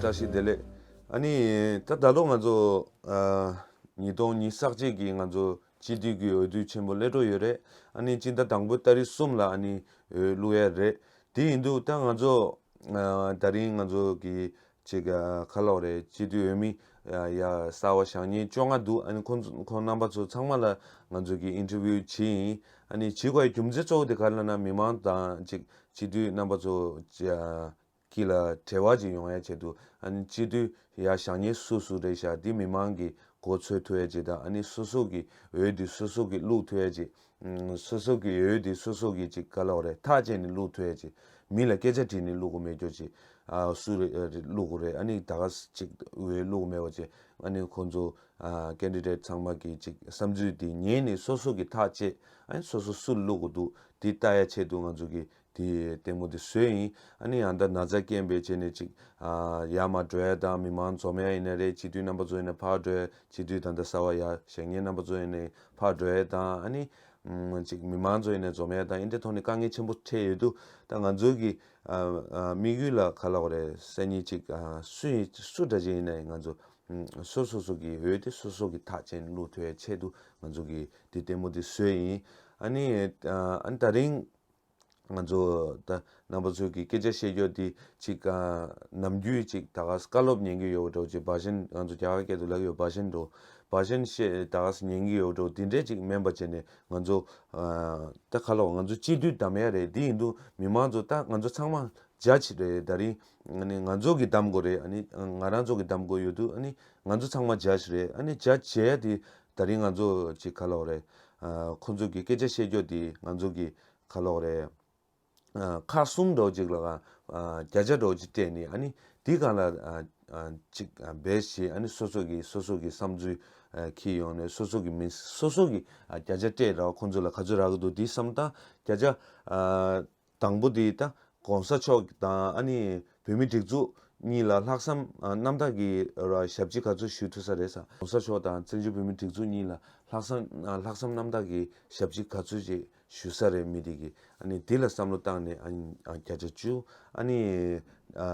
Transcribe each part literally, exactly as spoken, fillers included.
བཀྲ་ཤིས་བདེ་ལེགས། ཨ་ནི་ད་ད་ལོ་ང་ཚོ་ཨ་ཉིས་སྟོང་ཉི་ཤུ་རྩ་གཅིག་གི་ང་ཚོ་སྤྱི་འཐུས་ཀྱི་འོས་བསྡུ་ཆེན་པོ་སླེབས་འགྲོ་ཡོད་རེད། ཨ་ནི་སྤྱི་ཟླ་དང་པོའི་ཏ་རིག་གསུམ་ལ་ཨ་ནི་འོས་བླུག་ཡ་རེད། དེ་ཡིན་དུས་ད་ང་ཚོ་ཨ་ད་རིང་ང་ཚོ་གི་ཅིག་ཨ་ག་ལབ་དགོས་རེད། སྤྱི་འཐུས་འོས་མི་ཡ་གསར་པ་བཞེངས་མཁན་བཅོ་ལྔ་འདུག་ཨ་ནི་ཁོང་ཚོ་ཁོང་རྣམ་པ་ཚོ་ཚང་མ་ལ་ང་ཚོ་གི་ཨིན་ཊར་བིའུ་བྱས་ཡིན། ཨ་ནི་བྱེད་དགོས་ཡ་རྒྱུ་མཚན་གཙོ་བོ་དེ་ག་རེ་ལབ་ན། མི་མང་དང་ཅིག་སྤྱི་འཐུས་རྣམ་པ་ཚོ་ཅིག་ཨ་དཀྱིལ་ལ་འབྲེལ་བ་ཅིག་ཡོང་ཡ་ཆེད་དུ། ཨ་ནི་སྤྱི་འཐུས་ཡ་བཞེངས་མཁན་སུ་སུ་རེད་ཤག་འདི་མི་མང་གིས་མགོ་འཚོས་ཐུབ་ཡ་ཅིག་དང་། ཨ་ནི་སོ་སོ་གི་འོས་འདི་སོ་སོ་གིས་བླུག་ཐུབ་ཡ་ཅིག་ཨུམ། སོ་སོ་གི་འོས་འདི་སོ་སོ་གིས་ཅིག་ག་ལབ་དགོས་རེད། ཐག་བཅད་ནས་བླུག་ཐུབ་ཡ་ཅིག་མི་ལ་སྐད་ཆ་དྲིས་ནས་བླུག་དགོས་མེད་རྒྱུ་ཅིག་ཨ་སུ་རེད་བླུག་དགོས་རེད། ཨ་ནི་ད་ག་ཅིག་འོས་བླུག་དགོས་མེད་པ་ཅིག་ཨ་ནི་ཁོང་ཚོ་ཨ་ཀེན་ཌི་ཌེ་ཊི་ཚང་མ་གིས་ཅིག་བསམ་ཚུལ་འདི་ཉན་ནས་སོ་སོ་གིས་ཐག་བཅད། ཨ་ནི་སོ་སོ་སུ་ལ་བླུག་དགོས་འདུག་འདི་ལྟ་ཡ་ཆེད་དུ་ང་ཚོ་གིས་དེ་ལྟད་མོ་དེ་བཟོས་ཡིན། ཨ་ནི་ཡང་ད་ན་ཚ་རྐྱེན་པས་བྱས་ནས་ཅིག་ཨ་ཡར་མར་འགྲོ་ཡ་དང་། མི་མང་འཛོམས་ཡ་ཡིན་ན་རེད། སྤྱི་འཐུས་རྣམ་པ་ཚོ་ཡིན་ན་ཕར་འགྲོ་ཡ། སྤྱི་འཐུས་ད་ལྟ་གསར་པ་ཡར་བཞེངས་མཁན་རྣམ་པ་ཚོ་ཡིན་ན་ཕར་འགྲོ་ཡ་དང་། ཨ་ནི་ཨམ་ཅིག་མི་མང་ཚོ་ཡིན་ན་འཛོམས་ཡ་དང་། འདི་འདྲའི་ཐོག་ནས་དཀའ་ངལ་ཆེན་པོ་འཕྲད་ཡོད་དུས། ད་ང་ཚོ་གི་ཨ་ཨ་དམིགས་ཡུལ་ལ་ག་ལབ་དགོས་རེད། སང་ཉིན་ཅིག་ཨ་སུ་ཡིན་སུ་འདྲ་ཅིག་ཡིན་ན་ཡང་ང་ཚོ་ཨམ་སོ་སོ་སོ་གི་འོས་དེ་སོ་སོ་གིས་ཐག་བཅད་ནས་བླུག་ཐུབ་ཡ་ཆེད་དུ་ང་ཚོ་གིས་དེ་ལྟད་མོ་དེ་བཟོས་ཡིན། ཨ་ནི་ཨ་ཨ་ནི་ད་རིང་ང་ཚོ་ད་རྣམ་པ་ཚོ་གི་སྐད་ཆ་བཤད་རྒྱུ་དེ་ཅིག་ཨ་ནམ་རྒྱུན་ཅིག་ད་ག་ས་བཀའ་སློབ་ཉན་གྱི་ཡོད་འགྲོ། ཅིག་བྷ་ཤན། ང་ཚོ་རྒྱ་གར་སྐད་དུ་ལབ་ཡོད། བྷ་ཤན་འགྲོ། བྷ་ཤན་བཤད་ད་ག་ས་ཉན་གྱི་ཡོད་འགྲོ། དེ་འདྲས་ཅིག་མིན་པ་བྱས་ནས་ང་ཚོ་ཨ་ད་ག་ལབ་དགོས། ང་ཚོ་སྤྱི་འཐུས་བདམས་ཡ་རེད། དེ་ཡིན་དུས་མི་མང་ཚོ་ད་ང་ཚོ་ཚང་མ་ཇ་ཇི་རེད། ད་རིང་ཨ་ནི་ང་ཚོ་གིས་བདམས་དགོས་རེད། ཨ་ནི་ང་རང་ཚོ་གིས་བདམས་དགོས་ཡོད་དུས། ཨ་ནི་ང་ཚོ་ཚང་མ་ཇ་ཇི་རེད། ཨ་ནི་ཇ་ཇི་བྱེད་ཡ་དེ་ད་རིང་ང་ཚོ་ཅིག་ག་ལབ་དགོས་རེད། ཨ་ཁོང་ཚོ་གི་སྐད་ཆ་བཤད་རྒྱུ་དེ་ང་ཚོ་གི་ག་ལབ་དགོས་རེད། ཨ་ཁག་གསུམ་འདྲ་བོ་ཅིག་ལ་ཨ་བརྒྱ་ཆ་འདྲ་བོ་ཅིག་སྤྲད་ནས། ཨ་ནི་དེའི་སྒང་ལ་ཨ་ཨ་ཅིག་ཨ་བེ་སི་བྱས། ཨ་ནི་སོ་སོ་གིས་སོ་སོ་གི་བསམ་ཚུལ་ཨ་འཁྱེར་ཡོང་ནས། སོ་སོ་གི་མི་སོ་སོ་གིས་ཨ་བརྒྱ་ཆ་སྤྲད་ར་ཁོང་ཚོ་ལ་ག་ཚོད་རག་གི་འདུག་འདི་བསམ་བློ་བཏང་། བརྒྱ་ཆ་ཨ་དང་པོ་དེ་ད་༸གོང་ས་མཆོག་དང་ཨ་ནི་བོད་མིའི་སྒྲིག་འཛུགས་གཉིས་ལ་ལྷག་བསམ་ཨ་རྣམ་དག་གི་ར་ཞབས་ཕྱི་ག་ཚོད་ཞུ་ཐུབ་ས་རེད་ཟེར། ༸གོང་ས་མཆོག་དང་བཙན་བྱོལ་བོད་མིའི་སྒྲིག་འཛུགས་གཉིས་ལ་ལྷག་བསམ་ཨ་ལྷག་བསམ་རྣམ་དག་གི་ཞབས་ཕྱི་ག་ཚོད་ཅིག་ཞུ་ས་རེད། མི་དེ་གིས་ཨ་ནི་དེ་ལ་བསམ་བློ་བཏང་ནས། ཨ་ནི་ཨ་བརྒྱ་ཆ་བཅུ། ཨ་ནི་ཨ་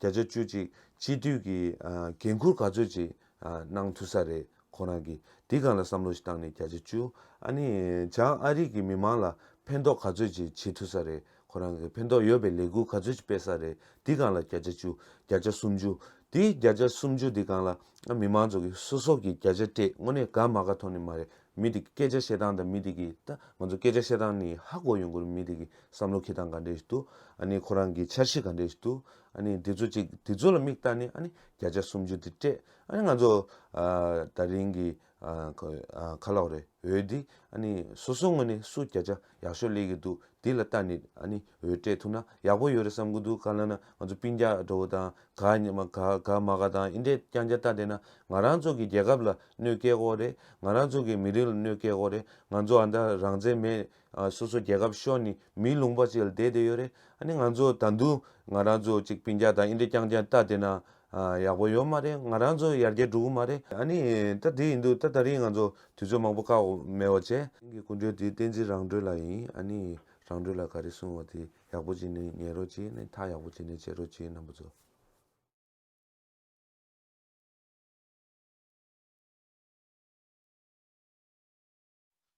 བརྒྱ་ཆ་བཅུ་ཅིག་སྤྱི་འཐུས་ཀྱི་ཨ་འགན་འཁུར་ག་ཚོད་ཅིག་ཨ་གནང་ཐུབ་ས་རེད། ཁོ་རང་གིས་དེ་སྒང་ལ་བསམ་བློ་ཞིག་བཏང་ནས་བརྒྱ་ཆ་བཅུ། ཨ་ནི་བྱང་ཨ་རི་གི་མི་མང་ལ་ཕན་ཐོགས་ག་ཚོད་ཅིག་བྱེད་ཐུབ་ས་རེད། ཁོ་རང་གིས་ཕན་ཐོགས་ཡོད་པའི་ལས་འགུལ་ག་ཚོད་ཅིག་སྤེལ་ས་རེད། དེ་སྒང་ལ་བརྒྱ་ཆ་བཅུ། བརྒྱ་ཆ་སུམ་ཅུ། དེ་བརྒྱ་ཆ་སུམ་ཅུ་དེ་སྒང་ལ་ཨ་མི་མང་ཚོ་གིས་སོ་སོ་གིས་བརྒྱ་ཆ་སྤྲད། དངོས་གནས་དགའ་མ་དགའ་ཐོག་ནས་མ་རེད། མི་དེ་གི་སྐད་ཆ་བཤད་སྟངས་དང་། མི་དེ་གི་ད་ང་ཚོ་སྐད་ཆ་བཤད་སྟངས་ནས་ཧ་གོ་ཡོང་གི་རེད། མི་དེ་གི་བསམ་བློ་འཁྱེར་སྟངས་ག་འདྲས་ཤིག་འདུག་ཨ་ནི་ཁོ་རང་གི་འཆར་གཞི་ག་འདྲས་ཤིག་འདུག་ཨ་ནི་དེ་ཚོ་ཅིག་དེ་ཚོ་ལ་མིག་ལྟ་ནས་ཨ་ནི་བརྒྱ་ཆ་སུམ་ཅུ་དེ་སྤྲད། ཨ་ནི་ང་ཚོ་ཨ་ད་རིང་གི་ཨ་ག་ཨ་ག་ལབ་དགོས་རེད། འོས་འདི་ཨ་ནི་སོ་སོ་ངོས་ནས་སུ་བརྒྱ་ཆ་ཡག་ཤོས་སླེབས་ཀྱི་འདུག་འདི་ལ་ལྟ་ནས་ཨ་ནི་འོས་སྤྲད་ཐུབ་ན་ཡག་པོ་ཡོད་རེད་བསམ་གྱི་འདུག་ག་ལབ་ན་ང་ཚོ་སྤུན་ཀྱག་འདྲ་བོ་དང་། དགའ་མ་དགའ་དགའ་མ་དགའ་དང་། འདི་འདྲས་རྐྱང་རྐྱང་ལྟ་བསྡད་ན་ང་རང་ཚོ་གི་རྒྱལ་ཁབ་ལ་གནོད་སྐྱེལ་གྱི་ཡོད་རེད། ང་རང་ཚོ་གི་མི་རིགས་ལ་གནོད་སྐྱེལ་གྱི་ཡོད་རེད། ང་ཚོ་ཨ་ད་རང་བཙན་མེད། ཨ་སོ་སོ་རྒྱལ་ཁབ་ཤོར་ནས་མིའི་ལུང་པ་ཅིག་ལ་བསྡད་བསྡད་ཡོད་རེད། ཨ་ནི་ང་ཚོ་ད་དུང་ང་རང་ཚོ་ཅིག་སྤུན་ཀྱག་དང་འདི་འདྲས་རྐྱང་རྐྱང་ལྟ་བསྡད་ན་ཨ་ཡག་པོ་ཡོད་མ་རེད། ང་རང་ཚོ་ཡར་རྒྱས་འགྲོ་གི་མ་རེད། ཨ་ནི་ད་དེ་ཡིན་དུས་ད་ད་རིང་ང་ཚོ་དུས་ཚོད་མང་པོ་བཀག་མེད་པ་བྱས། དེང་གི་སྐུ་མགྲོན་དེ་བསྟན་འཛིན་རང་གྲོལ་ལགས་ཡིན། ཨ་ནི་རང་གྲོལ་ལགས་ག་རེ་གསུངས་པ་དེ་ཡག་པོ་བྱས་ནས་ཉན་རོགས་བྱེད། ཨ་ནི་ཐག་ཡག་པོ་བྱས་ནས་བྱེད་རོགས་བྱེད། རྣམ་པ་ཚོ།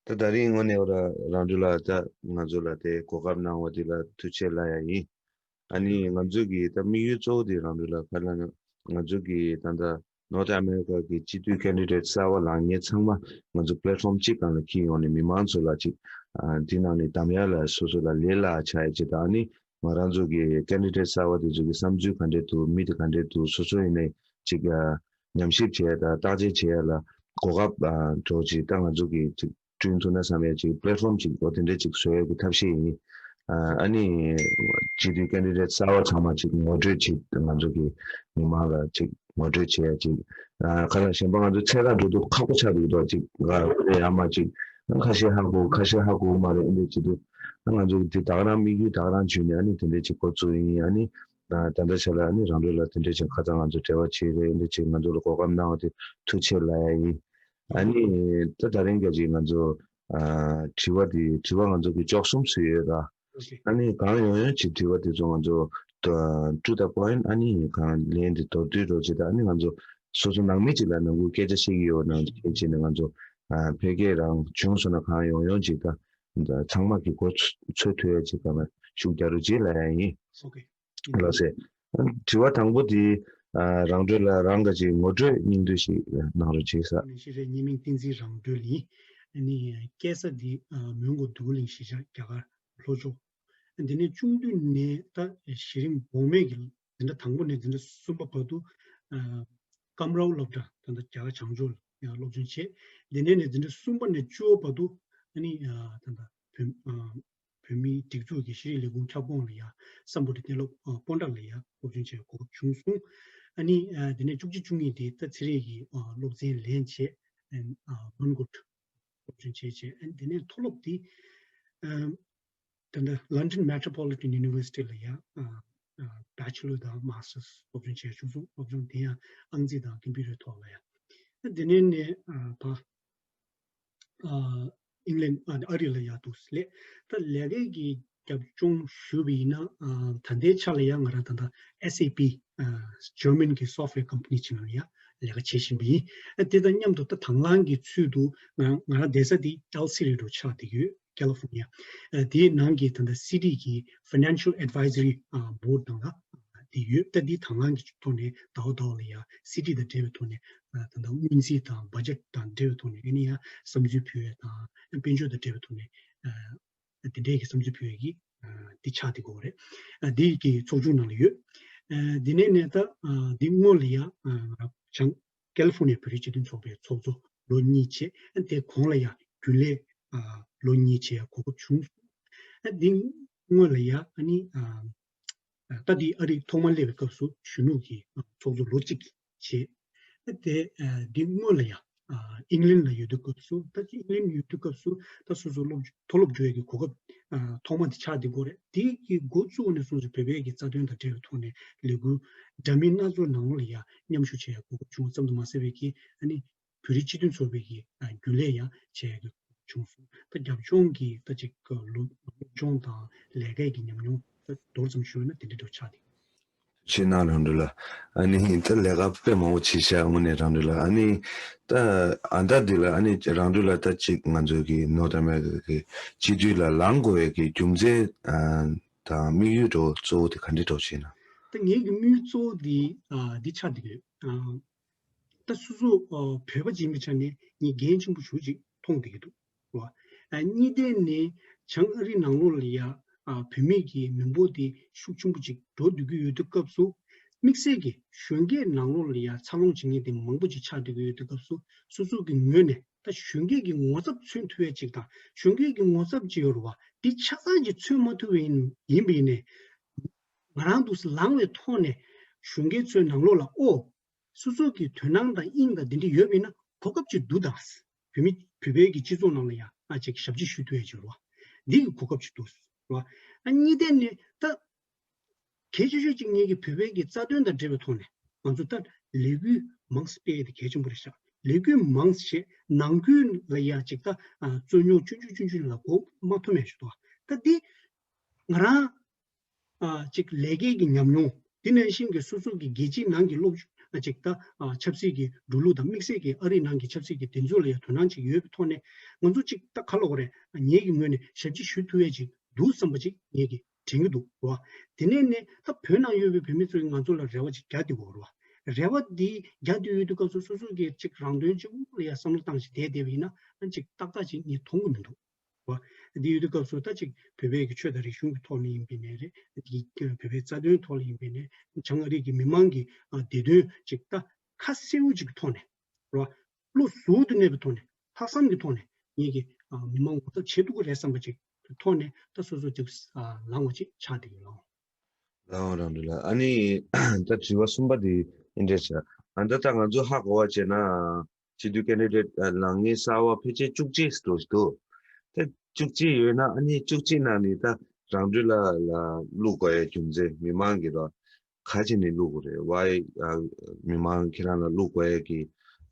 ད་ད་རིང་དངོས་གནས་ར་རང་གྲོལ་ལགས་ད་ང་ཚོ་ལ་དེ་གོ་སྐབས་གནང་བ་དེ་ལ་ཐུགས་རྗེ་ཆེ་ལབ་ཡ་ཡིན། ཨ་ནི་ང་ཚོ་གི་ད་དམིགས་ཡུལ་གཙོ་བོ་དེ་རང་གྲོལ་ལགས་ག་ལབ་ན། ང་ཚོ་གི་ད་ལྟ་North America གི་སྤྱི་འཐུས་ཀེན་ཌི་ཌེ་ཊི་གསར་པ་ལངས་མཁན་ཚང་མ་ང་ཚོ་པི་ལེ་ཊི་ཕོམ་གཅིག་སྒང་ལ་འཁྱེར་ཡོང་ནས་མི་མང་ཚོ་ལ་ཅིག་ཨ་དེ་ནང་ནས་བདམས་ཡ་ལ་སོ་སོ་ལ་ལས་སླ་ཆགས་ཡ་ཅིག་དང་། ཨ་ནི་ང་རང་ཚོ་གི་ཀེན་ཌི་ཌེ་ཊི་གསར་པ་དེ་ཚོ་གི་བསམ་ཚུལ་ག་འདྲས་འདུག་མི་དེ་ག་འདྲས་འདུག་སོ་སོ་ཡིན་ནའི་ཅིག་ཨ་ཉམས་ཞིབ་བྱེད་ཡ་དང་བརྟག་དཔྱད་བྱེད་ཡ་ལ་གོ་སྐབས་ཨ་འདྲ་བོ་ཅིག་ད་ང་ཚོ་གི་ཅིག་བསྐྲུན་ཐུབ་ན་བསམ་ཡ་ཅིག་པི་ལེ་ཊི་ཕོམ་ཅིག་འོ་དེ་འདྲས་ཅིག་བཟོ་ཡ་གི་ཐབས་ཤེས་ཡིན། ཨ་ནི་སྤྱི་འཐུས་ཀེན་ཌི་ཌེ་ཊི་གསར་པ་ཚང་མ་ཅིག་ངོ་སྤྲོད་ཅིག་ང་ཚོ་གི་མི་མང་ལ་ཅིག་ངོ་སྤྲོད་བྱེད་ཡ་ཅིག་ཨ་ག་ལ་གཞན་པ་ང་ཚོ་ཚད་བཀག་འགྲོ་དུས་ཁག་པོ་ཆགས་འདུག་དོ། ཅིག་ཨ་ཡ་མ་ཅིག་ཁ་ཤས་ཧ་གོ་ཁ་ཤས་ཧ་གོ་མ་རེད། འདི་བྱེད་དུས་ང་ཚོ་འདི་ད་ག་རང་དམིགས་ཡུལ་ད་ག་རང་བྱུང་ནས་ཨ་ནི་དེ་འདྲས་ཅིག་འགོ་བཙུགས་ཡིན། ཨ་ནི་ད་ལྟ་ཆ་ལ་ཨ་ནི་རང་གྲོལ་ལགས་དེ་འདྲས་ཅིག་ཁ་སང་ང་ཚོ་འབྲེལ་བ་བྱས་རེད། འདི་ཅིག་ང་ཚོ་ལ་གོ་སྐབས་གནང་བ་དེ་ཐུགས་རྗེ་ཆེ་ལབ་ཡ་ཡིན། ཨ་ནི་ད་ད་རིང་ག་ཅིག་ང་ཚོ་ཨ་དྲི་བ་དེ་དྲི་བ་ང་ཚོ་གི་བཅུ་གསུམ་ཙམ་ཡོད་ར། ཨ་ནི་གང་ཡོང་ཡོང་ཅིག་དྲི་བ་དེ་ཚོ་ང་ཚོ་ to to the point ཨ་ནི་གང་ལན་དེ་མདོར་བསྡུས་རོགས་བྱེད་དང་། ཨ་ནི་ང་ཚོ་སོ་སོ་ནང་མི་གཅིག་ལ་ནང་ཁུལ་སྐད་ཆ་བཤད་ཀྱི་ཡོད་ན་བྱས་ནས་ང་ཚོ་ཨ་འཕེལ་རྒྱས་རང་བྱུང་སོང་ན་གང་ཡོང་ཡོང་ཅིག་ད་ཚང་མ་གི་མགོ་ཚོས་ཐུབ་ཡ་ཅིག་ག་ལ་ཤུགས་རྒྱག་རོགས་བྱེད་ལབ་ཡ་ཡིན། ལགས་སེ། དྲི་བ་དང་པོ་དེ་ཨ་རང་གྲོལ་ལ་རང་ག་ཅིག་ངོ་སྤྲོད་སྙིང་བསྡུས་ཤིག་གནང་རོགས་བྱེད་ས། ནས་ཤེས་རེད། ངའི་མིང་བསྟན་འཛིན་རང་གྲོལ་ཡིན། ཨ་ནི་སྐྱེས་ས་འདི་ཨ་མོན་གྷོ་འདུ་གླིང་གཞིས་ཆགས་རྒྱ་གར་ལྷོ་ཕྱོགས། འདི་ནས་ཆུང་དུས་ནས་ད་གཞི་རིམ་འོག་མའི་གི་འཛིན་གྲྭ་དང་པོ་ནས་འཛིན་གྲྭ་གསུམ་པ་བར་དུ་ཨ་ཀམ་རའོ་སློབ་གྲྭ་ད་ལྟ་རྒྱ་གར་བྱང་ཕྱོགས་ལ་ཡང་སློབ་སྦྱོང་བྱས། འདི་ནས་ནས་འཛིན་གྲྭ་གསུམ་པ་ནས་བཅུ་པ་བར་དུ་ཨ་ནི་ཨ་ད་ལྟ་བོད་ཨ་བོད་མིའི་སྒྲིག་འཛུགས་ཀྱི་ཤེས་རིག་ལས་ཁུངས་ཁྱབ་ཁོངས་ལ་ཡང་སམ་བྷོ་ཊ་གཏན་སློབ་ཨ་སྤོན་ཊ་ལ་ཡང་སློབ་སྦྱོང་བྱེད་གོ་སྐབས་བྱུང་སོང་། ཨ་ནི་ཨ་དེ་ནས་བཅུ་གཅིག་བཅུ་གཉིས་དེ་ད་ཚེ་རིང་གི་ཨ་སློབ་ཚན་ལེན་བྱས། ཨ་ཨ་མོན་གྷོ་སློབ་སྦྱོང་བྱས་བྱས། ཨ་དེ་ནས་མཐོ་སློབ་དེ་ཨ་ད་ལྟ་London Metropolitan University ལ་ཡང་ཨ་ཨ་བེ་ཆེ་ལོར་དང་མ་སི་ཊར་སློབ་སྦྱོང་བྱས་བྱུང་སོང་། སློབ་སྦྱོང་དེ་ཡང་ཨང་རྩིས་དང་ཀམ་པུ་ཊར་ཐོག་ལ་ཡང་། ཨ་དེ་ནས་ནས་ཨ་ཕ་ཨ་ཨིང་ལན་ཨ་ཨ་རི་ལ་ཡར་འདུག་སླེབས། ད་ལས་ཀའི་གི་རྒྱབ་ལྗོངས་ཞུས་པ་ཡིན་ན་ཨ་ད་ལྟའི་ཆ་ལ་ཡང་ང་རང་ད་ལྟ་ཨེ་སི་ཨེ་པི་ཨ་German གི་software company ཅིག་ནང་ལ་ཡང་ལས་ཀ་བྱེད་བཞིན་པ་ཡིན། ཨ་དེ་དང་མཉམ་དུ་ད་དང་བླངས་ཀྱི་ཚུལ་དུ་ང་ང་རང་བསྡད་ས་དེ་ཨེལ་སི་རི་རུ་ཆགས་བསྡད་ཡོད། California ཨ་དེའི་ནང་གི་ད་ལྟ་སི་ཊི་གི་Financial Advisory ཨ་Board ནང་ལ་དེ་ཡོད། ད་འདི་དང་བླངས་ཀྱི་ཐོག་ནས་ཟླ་བ་ཟླ་བ་ལ་ཡང་སི་ཊི་དང་འབྲེལ་བའི་ཐོག་ནས་ཨ་ད་ལྟ་སྔོན་རྩིས་དང་བ་ཇེཊ་དང་འབྲེལ་བའི་ཐོག་ནས་ཨ་ནི་ཡང་བསམ་ཚུལ་ཕུལ་ཡས་དང་དཔལ་འབྱོར་དང་འབྲེལ་བའི་ཐོག་ནས་ཨ་དེ་འདྲའི་གི་བསམ་ཚུལ་ཕུལ་ཡས་ཀྱི་ཨ་འདི་ཆགས་བསྡད་ཀྱི་ཡོད་རེད། ཨ་འདི་གི་ཚོགས་ཆུང་ནང་ལ་ཡོད། ཨ་འདི་ནས་ནས་ད་ཨ་འདི་སྔོན་ལ་ཡང་ཨ་ང་རང་བྱང་ཀེ་ལི་ཧྥོ་ནི་ཡ་བོད་རིགས་སྤྱི་མཐུན་ཚོགས་པའི་ཚོགས་གཙོ་ལོ་གཉིས་བྱས། ཨ་དེ་གོང་ལ་ཡང་རྒྱུན་ལས་ཨ་ལོ་གཉིས་བྱས་གོ་སྐབས་བྱུང་སོང་། ཨ་འདི་སྔོན་ལ་ཡང་ཨ་ནི་ཨ་ད་འདི་ཨ་རི་ཐོག་མར་སླེབས་པའི་སྐབས་སུ་གཞོན་ནུ་གི་ཚོགས་གཙོ་ལོ་གཅིག་བྱས། ཨ་དེ་ཨ་འདི་སྔོན་ལ་ཡང་ཨ་ཨིང་ལན་ལ་ཡོད་དུས་སྐབས་སུ། ད་ཅི་ཨིང་ལན་ཡོད་དུས་སྐབས་སུ་ད་སོ་སོ་སློབ་མཐོ་སློབ་འགྲོ་ཡས་ཀྱི་གོ་སྐབས་ཨ་ཐོག་མ་དེ་ཆགས་བསྡད་ཀྱི་ཡོད་རེད། དེ་གི་འགོ་བཙུགས་ནས་བཟུང་སྟེ་བོད་པའི་གི་རྩ་དོན་དང་འབྲེལ་བའི་ཐོག་ནས་ལས་འགུལ་འདྲ་མིན་སྣ་ཚོགས་ནང་ལོགས་ལ་ཡང་མཉམ་ཞུགས་བྱེད་ཡས་གོ་སྐབས་བྱུང་བ་ཙམ་དུ་མ་ཟད་པའི་གི་ཨ་ནི་བོད་རིགས་སྤྱི་མཐུན་ཚོགས་པའི་གི་ཨ་རྒྱུན་ལས་ཡང་བྱེད་ཡས་ཀྱི་བྱུང་སོང་། ད་རྒྱབ་ལྗོངས་ཀྱི་ད་ཅིག་སློབ་སློབ་སྦྱོང་དང་ལས་ཀའི་གི་ཉམས་མྱོང་ད་མདོར་ཙམ་ཞུས་ན་དེ་འདྲ་འདྲ་ཆགས་འདུག་ཆེ་ན་རང་འགྲོ་ལ། ཨ་ནི་ད་ལས་ཀ་དཔེ་མང་པོ་བྱེད་ཤག་དངོས་གནས་རང་འགྲོ་ལ། ཨ་ནི་ད་ཨ་ད་འདི་ལ་ཨ་ནི་རང་འགྲོ་ལ་ད་ཅིག་ང་ཚོ་གི་North America གི་སྤྱི་འཐུས་ལ་ལངས་དགོས་ཡས་ཀྱི་རྒྱུ་མཚན་ཨ་དང་དམིགས་ཡུལ་འགྲོ་གཙོ་བོ་དེ་ག་འདྲ་འགྲོ་བྱེད་ན། ད་ངའི་གི་དམིགས་ཡུལ་གཙོ་བོ་དེ་ཨ་འདི་ཆགས་འདུག་ཨ་ད་སོ་སོ་ཨ་བོད་པ་ཅིག་ཡིན་པའི་ཆ་ནས་ངས་འགན་ཆེན་པོ་ཞེ་པོ་ཅིག་མཐོང་བསྡད་ཀྱི་འདུག་བ། ཨ་གཉིས་ཐད་ནས་བྱང་ཨ་རི་ནང་ལོགས་ལ་ཡ་ཨ་བོད་མི་གི་མི་འབོར་དེ་ཤུགས་ཆེན་པོ་ཅིག་འགྲོ་སྡོད་ཀྱི་ཡོད་དུས་སྐབས་སུ། དམིགས་བསལ་གྱི་གཞོན་སྐྱེས་ནང་ལོགས་ལ་ཡ་འཚར་ལོངས་བྱེད་མཁན་དེ་མང་པོ་ཅིག་ཆགས་བསྡད་ཀྱི་ཡོད་དུས་སྐབས་སུ། སོ་སོ་གི་ངོས་ནས་ད་གཞོན་སྐྱེས་ཀྱི་ངོ་ཚབ་མཚོན་ཐུབ་ཡ་ཅིག་དང་། གཞོན་སྐྱེས་ཀྱི་ངོ་ཚབ་ཅིག་ཡོད་རེད་བ། དེ་ཆ་ཚང་ཅིག་མཚོན་མ་ཐུབ་པ་ཡིན་ཡིན་པ་ཡིན་ནའི། ང་རང་འདུག་སེ་ལངས་པའི་ཐོག་ནས་གཞོན་སྐྱེས་ཚོའི་ནང་ལོགས་ལ་ཨོ། སོ་སོ་གི་དོན་སྣང་དང་དབྱིངས་དང་དེ་འདྲ་ཡོད་པ་ཡིན་ན་གོ་སྐབས་ཅིག་འདུག་ད། བོད་མི་བོད་པའི་གི་སྤྱི་ཚོགས་ནང་ལ་ཡང་ཨ་ཅིག་ཞབས་ཕྱི་ཞུ་ཐུབ་ཡ་ཅིག་རེད་བ། འདི་གི་གོ་སྐབས་ཅིག་འདུག་རེད་བ། ཨ་གཉིས་ཐད་ནས་ད་གལ་ཆེ་ཤོས་ཅིག་ངེད་ཀྱི་བོད་པའི་གི་རྩ་དོན་དང་འབྲེལ་བའི་ཐོག་ནས་ང་ཚོ་ད་ལས་འགུལ་མང་ཙམ་སྤེལ་ཡ་དེ་གལ་ཆེན་པོ་རེད་ཤག་ལས་འགུལ་མང་ཙམ་བྱས། ནང་ཁུལ་ལ་ཡ་ཅིག་ད་ཨ་རྩོད་རྙོག་ཆུང་ཆུང་ཆུང་ཆུང་ལ་མགོ་མ་འཐོམ་ཡ་ཞིག་འདུག་ད་འདི་ང་རང་ཨ་ཅིག་ལས་ཀའི་གི་ཉམས་མྱོང་། དེ་ནང་བཞིན་གྱི་སོ་སོ་གི་རྒྱལ་སྤྱིའི་ནང་གི་སློབ་ཨ་ཅིག་ད་ཨ་ཆབ་སྲིད་ཀྱི་འགྲོ་ལུགས་དང་། དམིགས་བསལ་གྱི་ཨ་རིའི་ནང་གི་ཆབ་སྲིད་ཀྱི་དེ་ཚོ་ལ་ཡང་དོ་སྣང་ཅིག་ཡོད་པའི་ཐོག་ནས། ང་ཚོ་ཅིག་ད་ག་ལབ་དགོས་རེད། ངེད་ཀྱི་ངོས་ནས་ཞབས་ཕྱི་ཞུ་ཐུབ་ཡས་ཅིག་འདུག་བསམ་པ་ཅིག་ངེད་ཀྱིས་དྲན་གྱི་འདུག་རེད་བ། དེ་ནས་ནས་ད་བོད་ནང་ཡོད་པའི་བོད་མི་ཚོས་ང་ཚོ་ལ་རེ་བ་ཅིག་རྒྱག་བསྡད་ཀྱི་ཡོད་རེད་བ། རེ་བ་འདི་རྒྱག་བསྡད་ཡོད་དུས་སྐབས་སུ་སོ་སོ་གི་ཅིག་རང་དོན་གཅིག་པུ་ལ་ཡང་བསམ་བློ་བཏང་བྱས་བསྡད་བསྡད་པ་ཡིན་ན། ཨ་ཅིག་ཏག་ཏག་ཅིག་ངས་མཐོང་གི་མི་འདུག་བ། འདི་ཡོད་དུས་སྐབས་སུ་ད་ཅིག་བོད་པའི་གི་ཆོས་དང་རིག་གཞུང་གི་ཐོག་ནས་ཡིན་པ་ཡིན་ནའི་རེད། འདི་བོད་པའི་རྩ་དོན་ཐོག་ལ་ཡིན་པ་ཡིན་ནའི། བྱང་ཨ་རི་གི་མི་མང་གི་ཨ་བདེ་དོན་ཅིག་ད་ཁ་གསལ་པོ་ཅིག་གི་ཐོག་ནས་རེད་བ། བློ་གཟུ་བོ་དུ་གནས་པའི་ཐོག་ནས། ལྷག་བསམ་གྱི་ཐོག་ནས་ངེད་ཀྱི་ཨ་མི་མང་ངོ་ཚབ་བྱེད་ཐུབ་ཀྱི་རེད་བསམ་པ་ཅིག་གི་ཐོག་ནས་ད་སོ་སོ་ཅིག་ཨ་ལངས་པ་ཅིག་ཆགས་བསྡད་ཡོད་ལགས། ལགས་འོང་རང་འདུག་ལ། ཨ་ནི་ད་དྲི་བ་གསུམ་པ་དེ་འདི་འདྲ་བྱས། ཨ་ད་ལྟ་ང་ཚོ་ཧ་གོ་བ་བྱས་ན་སྤྱི་འཐུས་ཀེན་ཌི་ཌེ་ཊི་ལངས་མཁན་གསར་པ་ཕལ་ཆེར་བཅུ་གཅིག་འདྲ་ཞིག་འདུག་ད་བཅུ་གཅིག་ཡོད་ན། ཨ་ནི་བཅུ་གཅིག་ནང་ནས་ད་རང་འགྲུལ་ལ་ལ་བླུག་དགོས་ཡ་རྒྱུ་མཚན་མི་མང་གི་རོ་ག་ཅི་ནས་བླུག་དགོས་རེད། Why ཨ་མི་མང་ཁྱེད་རང་ལ་བླུག་དགོས་ཡ་གི་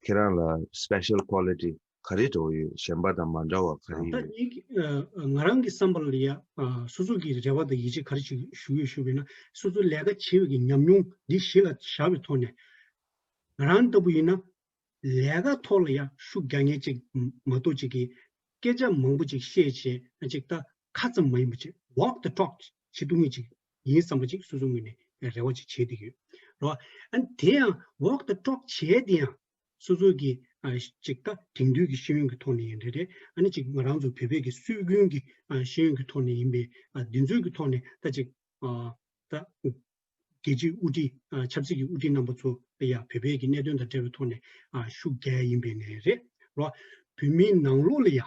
ཁྱེད་རང་ལ་སི་པེ་ཤལ་ཀོ་ལི་ཊི་ ག་རེ་འདྲ་བོ་ཡོད། གཞན་པ་དང་མ་འདྲ་བ་ག་རེ་ད་ཡོད། ངའི་ཨ་ང་རང་གི་བསམ་པ་ལ་ཡ་ཨ་སོ་སོ་གི་རེ་བ་དང་ཡིད་ཆེས་ག་རེ་ཞིག་ཞུ་ཡོད་ཞུས་པ་ཡིན་ན། སོ་སོ་ལས་ཀ་བྱེད་པའི་གི་ཉམས་མྱོང་འདི་གཞི་ལ་བཞག་པའི་ཐོག་ནས། ང་རང་ལྟ་བུ་ཡིན་ན་ལས་ཀ་ཐོག་ལ་ཡ་ཤུགས་རྒྱག་མཁན་ཅིག་མ་གཏོགས་ཅིག་གི་སྐད་ཆ་མང་པོ་ཅིག་བཤད་བྱས་ཅིག་ད་ཁ་ཙམ་མ་ཡིན་པ་ཅིག་walk the talk བྱེད་ཐུབ་མཁན་ཅིག་ཡིན་བསམ་པ་ཅིག་སོ་སོའི་ངོས་ནས་རེ་བ་ཅིག་བྱེད་བསྡད་ཀྱི་ཡོད་རེད་བ། ཨ་ནི་དེ་ཡང་walk the talk བྱས་དེ་ཡང་སོ་སོ་གི་ཨ་ཅིག་ད་དེང་དུས་ཀྱི་ཤེས་ཡོན་གྱི་ཐོག་ནས་ཡིན་རེད་རེད། ཨ་ནི་ཅིག་ང་རང་ཚོ་བོད་པའི་གི་སྲོལ་རྒྱུན་གྱི་ཨ་ཤེས་ཡོན་གྱི་ཐོག་ནས་ཡིན་པའི་ཨ་འདི་ཚོའི་གི་ཐོག་ནས་ད་ཅིག་ཨ་ད་རྒྱལ་སྤྱིའི་དབུ་ཁྲིད་ཨ་ཆབ་སྲིད་ཀྱི་དབུ་ཁྲིད་རྣམ་པ་ཚོ་ལ་ཡ་བོད་པའི་གི་གནད་དོན་དང་འབྲེལ་བའི་ཐོག་ནས་ཨ་ཤུགས་རྒྱག་ཡ་ཡིན་པའི་ནས་རེད་རོ། བོད་མིའི་ནང་ལོགས་ལ་ཡ་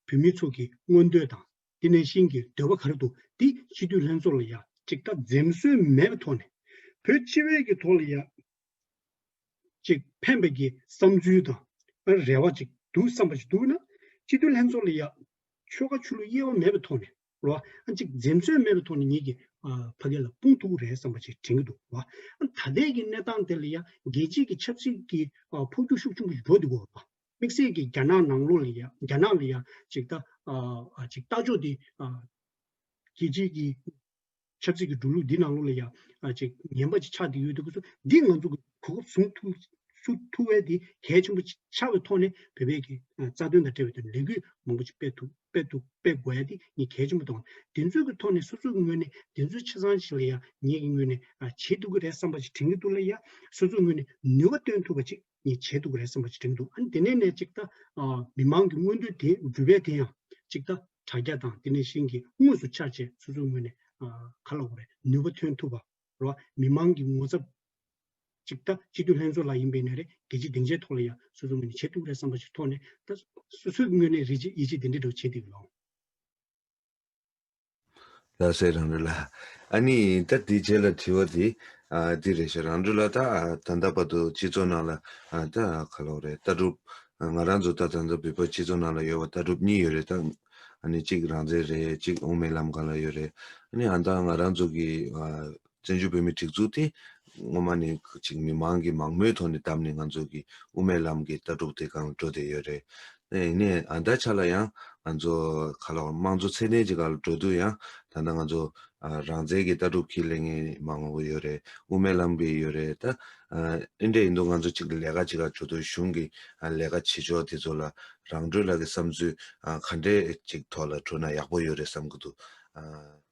བོད་མི་ཚོ་གི་མངོན་འདོད་དང་དེ་ནང་བཞིན་གྱི་འདོད་པ་ག་རེ་འདུག་འདི་སྤྱི་འཐུས་ལྷན་ཚོགས་ལ་ཡ་ཅིག་ད་འཛེམ་ཟོན་མེད་པའི་ཐོག་ནས་བོད་སྤྱི་པའི་གི་ཐོག་ལ་ཡ་ཅིག་ཕན་པའི་གི་བསམ་ཚུལ་དང་རེ་བ་ཅིག་འདུག་བསམ་པ་ཞིག་འདུག་ན་སྤྱི་འཐུས་ལྷན་ཚོགས་ལ་ཡ་ཆོལ་ཁ་ཆོས་ལུགས་དབྱེ་བ་མེད་པའི་ཐོག་ནས་རོ། ཨ་ཅིག་འཛེམ་ཟོན་མེད་པའི་ཐོག་ནས་ངེད་ཀྱི་ཨ་ཕ་གི་ལ་སྤུངས་ཐུབ་ཀྱི་རེད་བསམ་པ་ཅིག་དྲན་གྱི་འདུག་རོ། ཨ་ད་ལྟའི་གི་གནས་སྟངས་དེ་ལ་ཡ་རྒྱལ་སྤྱིའི་གི་ཆབ་སྲིད་ཀྱི་ཨ་འཕོ་འགྱུར་ཤུགས་ཆེན་པོ་ཞིག་འགྲོ་བསྡད་ཡོད་རེད་པ། དམིགས་བསལ་གྱི་རྒྱ་ནག་ནང་ལོགས་ལ་ཡ་རྒྱ་ནག་ལ་ཡ་ཅིག་ད་ཨ་ཨ་ཅིག་ལྟ་ཕྱོགས་དེ་ཨ་རྒྱལ་སྤྱིའི་གི་ཆབ་སྲིད་ཀྱི་འགྲོ་ལུགས་འདི་ནང་ལོགས་ལ་ཡ་ཨ་ཅིག་ངན་པ་ཅིག་ཆགས་བསྡད་ཡོད་དུས་སྐབས་སུ་འདི་ང་ཚོ་གི་གོ་སྐབས་བཟུང་ཐུབ་ཚུགས་ཐུབ་པ་དེ་གལ་ཆེན་པོ་ཆགས་པའི་ཐོག་ནས་བོད་པའི་གི་ཨ་རྩ་དོན་དང་འབྲེལ་བའི་ཐོག་ནས་ལས་འགུལ་མང་པོ་ཅིག་སྤེལ་ཐུབ་སྤེལ་ཐུབ་སྤེལ་དགོས་ཡ་དེ་ངས་གལ་ཆེན་པོ་མཐོང་། དེ་ཚོའི་གི་ཐོག་ནས་སོ་སོའི་གི་ངོས་ནས་དེ་ཚོའི་ཆ་ཚང་ཞིག་ལ་ཡ་ངེད་ཀྱི་ངོས་ནས་ཨ་བྱེད་ཐུབ་ཀྱི་རེད་བསམ་པ་ཅིག་དྲན་གྱི་འདུག་ལ་ཡ་སོ་སོའི་ངོས་ནས་ནུས་པ་བཏོན་ཐུབ་པ་ཅིག་ངས་བྱེད་ཐུབ་ཀྱི་རེད་བསམ་པ་ཅིག་དྲན་གྱི་འདུག་ཨ་ནི་དེ་ནས་ནས་ཅིག་ད་ཨ་མི་མང་གི་མངོན་འདོད་དེ་འགྲུབ་པའི་དེ་ཡང་ཅིག་ད་དྲ་རྒྱ་དང་དེ་ནས་གཞན་གྱི་དངོས་སུ་ཆ་བྱས་སོ་སོའི་ངོས་ནས་ཨ་ག་ལ་འོ་རེད་ནུས་པ་ཐོན་ཐུབ་པ་རོ། མི་མང་གི་ངོ་ཚབ་ཅིག་ད་སྤྱི་འཐུས་ལྷན་ཚོགས་ལ་ཡིན་པའི་ནས་རེད། རྒྱལ་སྤྱིའི་སྡིངས་ཆའི་ཐོག་ལ་ཡང་སོ་སོའི་ངོས་ནས་བྱེད་ཐུབ་རེད་བསམ་པ་ཞིག་ཐོག་ནས་ད་སོ་སོའི་ངོས་ནས་རེ་ཆེ་ཡིད་ཆེས་དེ་འདྲ་འདྲ་བྱེད་དེ་ལོ། ལགས་སེ་རང་རེད་ལ། ཨ་ནི་ད་དེའི་རྗེས་ལ་དྲི་བ་དེ་ཨ་འདི་རེད་ཤག་རང་རེད་ལ། ད་ད་ལྟ་བར་དུ་སྤྱི་ཚོགས་ནང་ལ་ཨ་ད་ག་ལོག་རེད། ལྟ་གྲུབ་ང་རང་ཚོ་ད་ད་ལྟ་བོད་པ་སྤྱི་ཚོགས་ནང་ལ་ཡོད་པ་ལྟ་གྲུབ་གཉིས་ཡོད་རེད། ད་ཨ་ནི་གཅིག་རང་བཙན་རེད། གཅིག་དབུ་མའི་ལམ་སྒང་ལ་ཡོད་རེད། ཨ་ནི་ཨ་ད་ང་རང་ཚོ་གི་ཨ་བཙན་བྱོལ་བོད་མིའི་སྒྲིག་འཛུགས་དེ་སྔོན་མ་ནས་ཅིག་མི་མང་གི་མང་མོས་ཐོག་ནས་བདམས་ནས་ང་ཚོ་གི་དབུ་མའི་ལམ་གྱི་ལྟ་གྲུབ་དེ་སྒང་འགྲོ་བསྡད་ཡོད་རེད། ཨེ་ནས་ཨ་ད་ཆ་ལ་ཡང་ང་ཚོ་ག་ལ་དམངས་གཙོ་ཚད་ལྡན་གྱི་སྒང་ལ་འགྲོ་དུས་ཡང་ད་ལྟ་ང་ཚོ་ཨ་རང་བཙན་གྱི་ལྟ་གྲུབ་ཁས་ལེན་མཁན་མང་པོ་ཡོད་རེད། དབུ་མའི་ལམ་པའི་ཡོད་རེད། ད་ཨ་ཨེ་འདྲ་ཡིན་དུས་ང་ཚོ་གཅིག་ལས་ཀ་གཅིག་ག་འགྲོ་དུས་གཞུང་གི་ཨ་ལས་ཀ་བྱེད་ཕྱོགས་དེ་ཚོ་ལ་རང་གྲོལ་ལགས་ཀྱི་བསམ་ཚུལ་ཨ་ག་འདྲས་གཅིག་ཐོག་ལ་འགྲོ་ན་ཡག་པོ་ཡོད་རེད་བསམ་གྱི་འདུག་ཨ།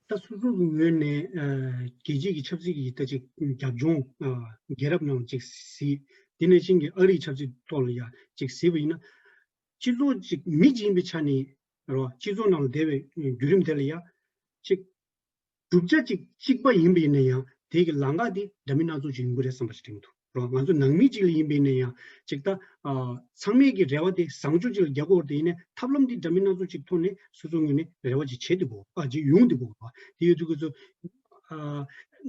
ད་སོ་སོ་གི་ངོས་ནས་ཨ་རྒྱལ་སྤྱིའི་གི་ཆབ་སྲིད་ཀྱི་ད་ཅིག་རྒྱབ་ལྗོངས་ཨ་རྒྱལ་རབས་ནང་ཅིག་གཟིགས། དེ་ནང་བཞིན་གྱི་ཨ་རིའི་ཆབ་སྲིད་ཐོག་ལ་ཡ་ཅིག་གཟིགས་པ་ཡིན་ན། སྤྱི་ཚོགས་ཅིག་མི་གཅིག་ཡིན་པའི་ཆ་ནས་རོ། སྤྱི་ཚོགས་ནང་ལ་བསྡད་པའི་བརྒྱུད་རིམ་དེ་ལ་ཡ་ཅིག་གྲུབ་ཆ་ཅིག་གཅིག་པ་ཡིན་པ་ཡིན་ན་ཡང་དེ་གི་ལམ་ཁ་དེ་འདྲ་མིན་སྣ་ཚོགས་ཅིག་ཡོང་གི་རེད་བསམ་པ་ཞིག་དྲན་གྱི་འདུག་རོ། ང་ཚོ་ནང་མི་གཅིག་ལ་ཡིན་པ་ཡིན་ན་ཡང་ཅིག་ད་ཨ་ཚང་མས་ཀྱི་རེ་བ་དེ་བཟང་ཕྱོགས་ཅིག་ལ་རྒྱག་དགོས་རེད། དེ་ཡིན་ནའི་ཐབས་ལམ་དེ་འདྲ་མིན་སྣ་ཚོགས་ཅིག་ཐོག་ནས་སོ་སོའི་ངོས་ནས་རེ་བ་ཅིག་བྱེད་དགོས་པ་ཅིག་ཡོང་དགོས་པ་དེ་ཡོད་དུས་ཁོ་ཚོ་ཨ་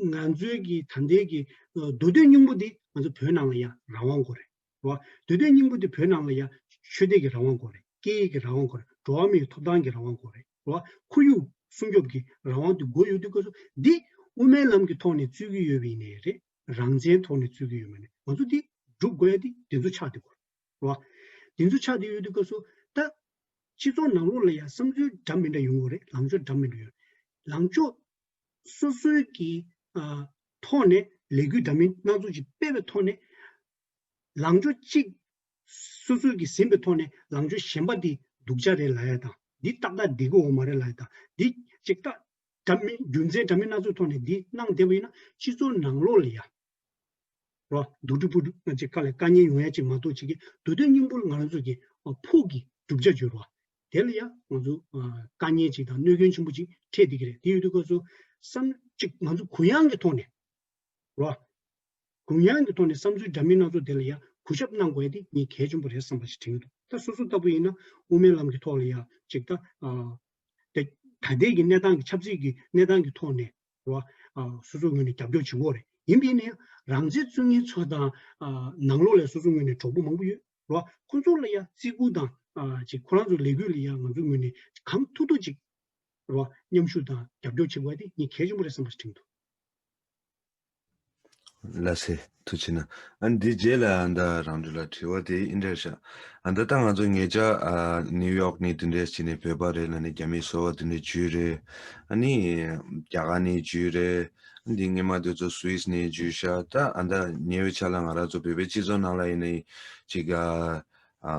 ང་ཚོའི་གི་ད་ལྟའི་གི་ཨ་འདོད་འདོད་སྙིང་པོ་དེ་ང་ཚོ་བོད་ནང་ལ་ཡང་རང་དབང་དགོས་རེད་རོ། འདོད་འདོད་སྙིང་པོ་དེ་བོད་ནང་ལ་ཡང་ཆོས་དད་ཀྱི་རང་དབང་དགོས་རེད། སྐད་ཡིག་གི་རང་དབང་དགོས་རེད། འགྲོ་བ་མིའི་ཐོབ་ཐང་གི་རང་དབང་དགོས་རེད་རོ། ཁོར་ཡུག་སྲུང་སྐྱོབ་ཀྱི་རང་དབང་དེ་དགོས་ཡོད་དུས་ཁོ་ཚོ་འདི་དབུ་མའི་ལམ་གྱི་ཐོག་ནས་རྩོད་ཀྱི་ཡོད་པ་ཡིན་ནའི་རེད། རང་བཙན་ཐོག་ནས་རྩོད་ཀྱི་ཡོད་མ་རེད། ང་ཚོ་འདི་སྒྲུབ་དགོས་ཡ་འདི་དེ་ཚོ་ཆགས་བསྡད་ཡོད་རེད་བ། དེ་ཚོ་ཆགས་བསྡད་ཡོད་དུས་སྐབས་སུ་ད་སྤྱི་ཚོགས་ནང་ལོགས་ལ་ཡང་བསམ་ཚུལ་འདྲ་མི་འདྲ་ཡོང་གི་རེད། ལངས་ཕྱོགས་འདྲ་མི་འདྲ་ཡོད། ལངས་ཕྱོགས་སོ་སོའི་གི་ཨ་ཐོག་ནས་ལས་འགུལ་འདྲ་མིན་སྣ་ཚོགས་ཅིག་སྤེལ་བའི་ཐོག་ནས་ལངས་ཕྱོགས་གཅིག་སོ་སོའི་གི་ཟིན་པའི་ཐོག་ནས་ལངས་ཕྱོགས་གཞན་པ་འདི་སྡུག་ཅག་རེད་ལབ་ཡ་དང་། འདི་ཏག་ཏག་འགྲིག་གི་ཡོད་མ་རེད་ལབ་ཡ་དང་། འདི་ཅིག་ད་འདྲ་མིན་རྒྱུ་མཚན་འདྲ་མིན་སྣ་ཚོགས་ཐོག་ནས་འདི་གནང་བསྡད་པ་ཡིན་ན་སྤྱི་ཚོགས་ནང་ལོགས་ལ་ཡ་རོ། སྡུག་རུས་ཕུག་རུས་ཅིག་དཀའ་ལས་དཀའ་ངལ་ཡོང་ཡ་ཅིག་མ་གཏོགས་ཅིག་གི་འདོད་འདོད་སྙིང་པོ་ལ་ང་རང་ཚོ་གི་ཕུགས་ཀྱི་གྲུབ་ཆ་བརྗོད་རོ། དེ་ལ་ཡ་ང་ཚོ་དཀའ་ངལ་ཅིག་དང་གནོད་སྐྱོན་ཆེན་པོ་ཅིག་འཕྲད་བསྡད་ཀྱི་རེད། དེ་ཡོད་དུས་སྐབས་སུ་བསམ་ཅིག་ང་ཚོ་གུ་ཡངས་ཀྱི་ཐོག་ནས་རོ། གུ་ཡངས་ཀྱི་ཐོག་ནས་བསམ་ཚུལ་འདྲ་མིན་སྣ་ཚོགས་དེ་ལ་ཡང་གུས་ཞབས་གནང་དགོས་ཡ་དེ་ངས་གལ་ཆེན་པོ་རེད་བསམ་པ་ཞིག་དྲན་གྱི་འདུག་ད་སོ་སོ་ལྟ་བུ་ཡིན་ན་དབུ་མའི་ལམ་གྱི་ཐོག་ལ་ཡང་ཅིག་ད་ཨ་དེ་ད་ལྟའི་གི་གནས་སྟངས་ཀྱི་ཆབ་སྲིད་ཀྱི་གནས་སྟངས་ཀྱི་ཐོག་ནས་རོ། ཨ་སོ་སོའི་ངོས་ནས་རྒྱབ་སྐྱོར་བྱེད་དགོས་རེད། ཡིན་པ་ཡིན་ན་ཡང་རང་བཙན་བཙུན་མཁན་ཚོ་དང་ཨ་ནང་ལོགས་ལ་སོ་སོའི་ངོས་ནས་གྲོགས་པོ་མང་པོ་ཡོད་རོ། ཁོང་ཚོ་ལ་ཡང་བརྩི་བཀུར་དང་ཨ་ཅིག་ཁོ་རང་ཚོའི་ལས་འགུལ་ལ་ཡང་ང་ཚོའི་ངོས་ནས་གང་ཐུབ་ཐུབ་ཅིག་རོ། མཉམ་ཞུགས་དང་རྒྱབ་སྐྱོར་བྱེད་དགོས་ཡ་དེ་ངས་གལ་ཆེན་པོ་རེད་བསམ་པ་ཞིག་དྲན་གྱི་འདུག་ལགས་སེ། ཐུགས་རྗེ་གནང་། ཨ་ནི་འདི་རྗེས་ལ་ཨ་ད་རང་འདྲ་ལ་དྲི་བ་དེ་ཨིན་འདྲ་ཤག་ཨ་ད་ད་ང་ཚོ་ཉེ་ཆར་ཨ་ནིའུ་ཡོག་ནས་དེ་འདྲས་བྱས་ནས་བོད་པ་རེད་ལབ་ནས་རྒྱ་མིའི་སོ་པ་དེ་འདྲས་བརྒྱུད་རེད། ཨ་ནི་རྒྱ་གར་ནས་བརྒྱུད་རེད། ཨ་འདི་སྔོན་མ་དེ་ཚོ་སུད་སི་ནས་བརྒྱུད་ཤག་ད་ཨ་ད་ཉེ་བའི་ཆར་ལ་ང་རང་ཚོ་བོད་པའི་སྤྱི་ཚོགས་ནང་ལ་ཡིན་ནའི་ཅིག་ཨ་ཨ་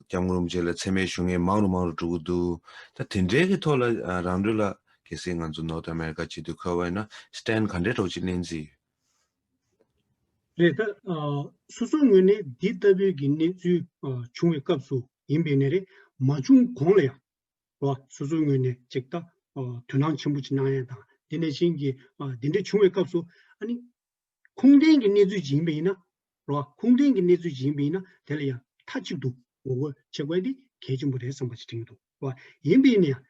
སྐྱབས་མགོན་རིན་པོ་ཆེ་ལ་མཚན་སྨད་ཞུ་མཁན་མང་རུ་མང་རུ་འགྲོ་གི་འདུག་ད་དེ་འདྲའི་གི་ཐོག་ལ་ཨ་རང་འདྲ་ལ་གལ་སྲིད་ང་ཚོ་ནོར་ཐ་ཨ་མེ་རི་ཀ་སྤྱི་འཐུས་འཁོད་པ་ཡིན་ན་སི་ཊེན་ག་འདྲའི་གྲོགས་ཅིག་ལེན་རྩིས་ཡོད། རེད་ད། ཨ་སོ་སོའི་ངོས་ནས་འདི་ལྟ་བུའི་གི་གནས་ཚུལ་ཨ་བྱུང་བའི་སྐབས་སུ་ཡིན་པའི་ནས་རེད། མ་བྱུང་གོང་ལ་ཡང་རོ། སོ་སོའི་ངོས་ནས་ཅིག་ད་ཨ་དོ་སྣང་ཆེན་པོ་ཅིག་གནང་ཡ་དང་དེ་ནས་གཞན་གྱི་ཨ་འདི་འདྲ་བྱུང་བའི་སྐབས་སུ་ཨ་ནི་ཁུངས་ལྡན་གྱི་གནས་ཚུལ་ཅིག་ཡིན་པ་ཡིན་ན་རོ། ཁུངས་ལྡན་གྱི་གནས་ཚུལ་ཅིག་ཡིན་པ་ཡིན་ན་དེ་ལ་ཡང་མཐའ་གཅིག་ཏུ་ངོ་རྒོལ་བྱེད་དགོས་དེ་གལ་ཆེན་པོ་རེད་བསམ་པ་ཅིག་དྲན་གྱི་འདུག་རོ། ཡིན་པ་ཡིན་ན་ཡང་།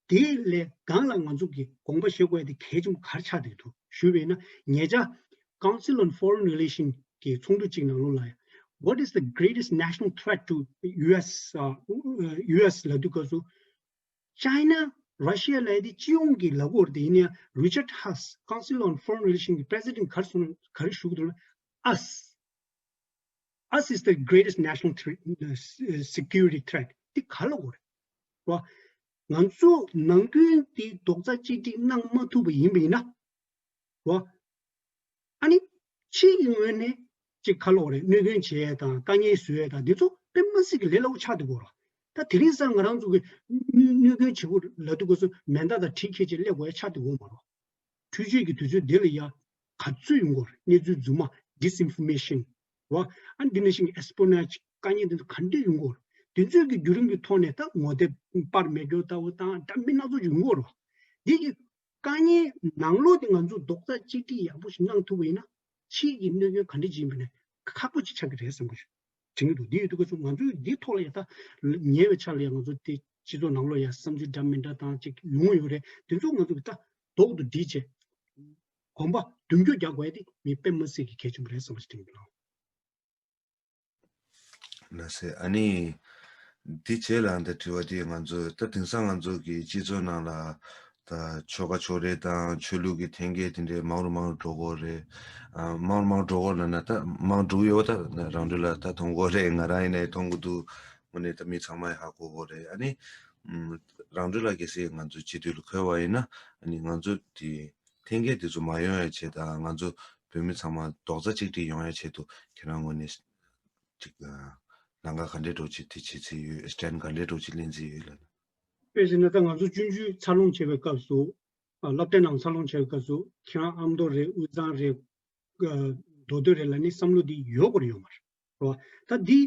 དེ་ལས་སྒང་ལ་ང་ཚོ་གི་དགོངས་པ་བཞེས་དགོས་ཡ་དེ་གལ་ཆེན་པོ་ག་རེ་ཆགས་བསྡད་འདུག་ཞུས་པ་ཡིན་ན། ཉེ་ཆར་Council on Foreign Relation གི་ཚོགས་འདུ་གཅིག་ནང་ལོགས་ལ་What is the greatest national threat to U S uh, U S ལབ་དུས་སྐབས་སུ་China, Russia ལབ་ཡ་དེ་སྤྱི་ཡོངས་ཀྱི་ལབ་དགོས་རེད། དེ་ཡིན་ན་ཡང་Richard Huss Council on Foreign Relation གི་President ག་རེ་གསུངས་ག་རེ་ཞུ་གི་འདུག་ན། Us Us is the greatest national threat, uh, security threat. དེ་ག་ལ་གོ་རེད། རོ། ང་ཚོ་ནང་ཁུལ་དེ་རྡོག་རྩ་གཅིག་སྒྲིལ་གནང་མ་ཐུབ་པ་ཡིན་པ་ཡིན་ན། རོ། ཨ་ནི་ཕྱི་གི་ངོས་ནས་ཅིག་ག་ལ་གོ་རེད། གནོད་སྐྱོན་བྱེད་ཡས་དང་དཀའ་ངལ་བཟོ་ཡས་དང་འདི་ཚོ་དཔེ་མ་སྲིད་ཀྱི་ལས་སླ་པོ་ཆགས་འདུག་གོ་རོ། ད་དེ་རིང་སང་ང་རང་ཚོ་གི་གནོད་སྐྱོན་བྱེད་དགོས་ལབ་དུས་སྐབས་སུ་མེ་མདའ་དང་གྲི་འཁྱེར་བྱས་སླེབས་དགོས་ཡ་ཆགས་འདུག་གོ་མ་རོ། འཕྲུལ་ཆས་ཀྱི་དུས་ཚོད་འདི་ལ་ཡ་ག་ཚོད་ཡོང་གི་ཡོད་རེད། གནས་ཚུལ་རྫུན་མ་disinformation རོ། ཨ་ནི་འདི་ནང་བཞིན་གྱི་espionage དཀའ་ངལ་འདི་ཚོ་ག་འདྲས་ཡོང་གི་ཡོད་རེད། འདི་ཚོའི་གི་བརྒྱུད་རིམ་གྱི་ཐོག་ནས་ད་ངོ་དེབ་པར་མེད་རྒྱུ་ལྟ་བུ་དང་འདྲ་མིན་སྣ་ཚོགས་ཡོང་གི་ཡོད་རེད། འདི་གི་དཀའ་ངལ་ནང་ལོགས་དེ་ང་ཚོ་རྡོག་རྩ་གཅིག་སྒྲིལ་ཡག་པོ་ཞིག་གནང་ཐུབ་པ་ཡིན་ན་ཕྱིའི་གི་གནོད་སྐྱོན་ག་འདྲས་ཅིག་ཡིན་པ་ནས་ཁག་པོ་ཅིག་ཆགས་ཀྱི་རེད་བསམ་གྱི་ཡོད། དྲན་གྱི་འདུག་འདི་ཡོད་དུས་སྐབས་སུ་ང་ཚོས་འདིའི་ཐོག་ལ་ཡ་ད་ཉེ་བའི་ཆར་ལ་ཡ་ང་ཚོ་དེ་སྤྱི་ཚོགས་ནང་ལོགས་ཡ་བསམ་ཚུལ་འདྲ་མི་འདྲ་དང་ཅིག་ཡོང་གི་ཡོད་རེད། དེ་ཚོ་ང་ཚོ་གི་ད་ལྡོག་ཏུ་སྒྲིལ་བྱས་གོམ་པ་མདུན་སྐྱོད་རྒྱག་དགོས་ཡ་དེ་མི་དཔེ་མ་སྲིད་ཀྱི་གལ་ཆེན་པོ་རེད་བསམ་པ་ཞིག་དྲན་གྱི་འདུག་ལགས་སེ། ཨ་ནི་འདི་རྗེས་ལ་འདི་དྲི་བ་འདི་ང་ཚོ་ད་དེང་སང་ང་ཚོ་གི་སྤྱི་ཚོགས་ནང་ལ་ད་ཆོལ་ཁ་ཕྱོགས་རིས་དང་ཆོས་ལུགས་ཀྱི་འཐེན་འཁྱེར་དེ་འདྲའི་མང་རུ་མང་རུ་འགྲོ་གི་ཡོད་རེད། ཨ་མང་རུ་མང་རུ་འགྲོ་གི་ཡོད་ལབ་ན་ད་མང་འགྲོ་གི་ཡོད་པ་ད་རང་འདྲ་ལ་ད་མཐོང་གི་ཡོད་རེད། ང་རང་ཡིན་ནའི་མཐོང་གི་འདུག་དངོས་གནས་ད་མི་ཚང་མ་ཡང་ཧ་གོ་གི་ཡོད་རེད། ཨ་ནི་ཨམ་རང་འདྲ་ལ་གལ་སྲིད་ང་ཚོ་སྤྱི་འཐུས་ལ་འཁོད་པ་ཡིན་ན་ཨ་ནི་ང་ཚོ་དེ་འཐེན་འཁྱེར་དེ་ཚོ་མ་ཡོང་ཡ་ཆེད་དང་ང་ཚོ་བོད་མི་ཚང་མ་རྡོག་རྩ་གཅིག་སྒྲིལ་ཡོང་ཡ་ཆེད་དུ་ཁྱེད་རང་ངོས་ནས་ཅིག་ལམ་ཁ་ག་འདྲའི་འགྲོ་ཅིག་དེ་བྱེད་རྩིས་ཡོད། སི་ཊེན་ག་འདྲའི་འགྲོ་ཅིག་ལེན་རྩིས་ཡོད་ལབ་ན། དཔེ་བཞག་ན་ད་ང་ཚོ་སྤྱི་འཐུས་འཚར་ལོངས་བྱེད་པའི་སྐབས་སུ་ཨ་སློབ་གྲྭའི་ནང་འཚར་ལོངས་བྱེད་པའི་སྐབས་སུ་ཁྱེད་རང་ཨ་མདོ་རེད། དབུས་གཙང་རེད། ཨ་མདོ་སྟོད་རེད་ལབ་ནས་བསམ་བློ་འདི་ཡོད་དགོས་རེད་ཡོད་མ་རེད། རོ། ད་འདི་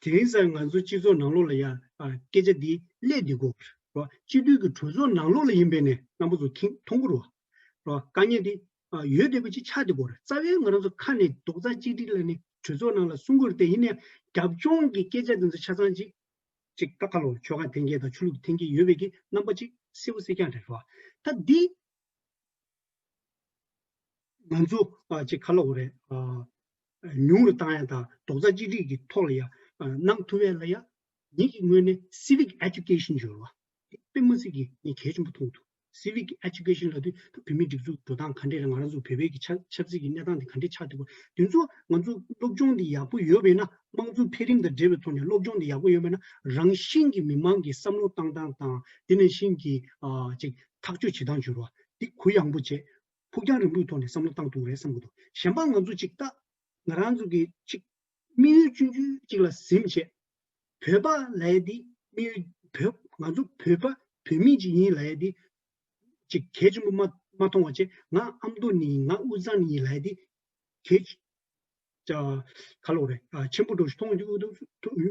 དེ་རིང་སང་ང་ཚོ་སྤྱི་ཚོགས་ནང་ལོགས་ལ་ཡ་ཨ་སྐད་ཆ་འདི་སླེབས་འདི་གོ་རོ། སྤྱི་འཐུས་ཀྱི་གྲོས་ཚོགས་ནང་ལོགས་ལ་ཡིན་པས་ནས་རྣམ་པ་ཚོ་མཁྱེན་མཐོང་གི་རོ། རོ། དཀའ་ངལ་འདི་ཨ་ཡོད་བསྡད་པ་ཅིག་ཆགས་འདི་གོ་རེད། རྩ་བའི་ང་རང་ཚོ་ཁ་ནས་རྡོག་རྩ་གཅིག་སྒྲིལ་ལ་ནི་གྲོས་ཚོགས་ནང་ལ་གསུང་གི་རེད་དེ། ཡིན་ནའི་རྒྱབ་ལྗོངས་ཀྱི་སྐད་ཆ་འདི་ཚོ་ཆ་ཚང་ཅིག་ཅིག་ད་ཁ་ལོ་ཆོལ་ཁ་འཐེན་འཁྱེར་དང་ཆོས་ལུགས་འཐེན་འཁྱེར་ཡོད་པའི་གི་རྣམ་པ་ཅིག་གསལ་པོ་གསལ་རྐྱང་རེད་རོ། ད་འདི་ང་ཚོ་ཨ་ཅིག་ག་ལབ་དགོས་རེད། ཨ་ཉུང་རུ་བཏང་ཡ་དང་རྡོག་རྩ་གཅིག་སྒྲིལ་གྱི་ཐོག་ལ་ཡ་ཨ་གནང་ཐུབ་ཡ་ལ་ཡ་ངེད་ཀྱི་ངོས་ནས་civic education ཡོད་རེད་བ། དེ་དཔེ་མ་སྲིད་ཀྱི་ངས་གལ་ཆེན་པོ་མཐོང་འདུག civic education ལབ་དུས་ད་བོད་མིའི་སྒྲིག་འཛུགས་འགྲོ་སྟངས་ག་འདྲས་རེད། ང་རང་ཚོ་བོད་པའི་གི་ཆབ་ཆབ་སྲིད་ཀྱི་གནས་སྟངས་དེ་ག་འདྲས་ཆགས་འདུག་ག་དེ་ཚོ་ང་ཚོ་སློབ་སྦྱོང་འདི་ཡག་པོ་ཡོད་པས་ན་དམངས་གཙོ་འཕེལ་རིམ་དང་འབྲེལ་བའི་ཐོག་ནས་སློབ་སྦྱོང་འདི་ཡག་པོ་ཡོད་པས་ན་རང་བཞིན་གྱི་མི་མང་གི་བསམ་བློ་བཏང་སྟངས་དང་དེ་ནང་བཞིན་གྱི་ཨ་ཅིག་ཐག་གཅོད་བྱེད་སྟངས་བྱུང་རོགས་འདི་གུ་ཡངས་པོ་བྱས། ཕུགས་རྒྱང་རིང་པོའི་ཐོག་ནས་བསམ་བློ་བཏང་ཐུབ་རེད་བསམ་གྱི་འདུག་གཞན་པ་ང་ཚོ་ཅིག་ལྟ། ང་རང་ཚོ་གི་ཅིག་དམིགས་ཡུལ་ཆུང་ཆུང་ཅིག་ལ་གཟིམ་བྱས། བོད་པ་ལབ་ཡ་འདི་དམིགས་ཡུལ་བོད་ང་ཚོ་བོད་པ་བོད་མི་ཅིག་ཡིན་ལབ་ཡ་འདི་ཅིག་གལ་ཆེན་པོ་མ་མ་མཐོང་བ་བྱས། ང་ཨ་མདོ་ནས་ཡིན། ང་དབུས་གཙང་ནས་ཡིན་ལབ་ཡ་འདི་གལ་ཆེ་ཅག་ག་ལབ་དགོས་རེད། ཨ་ཆེན་པོ་འདྲ་ཞིག་མཐོང་རྒྱུ་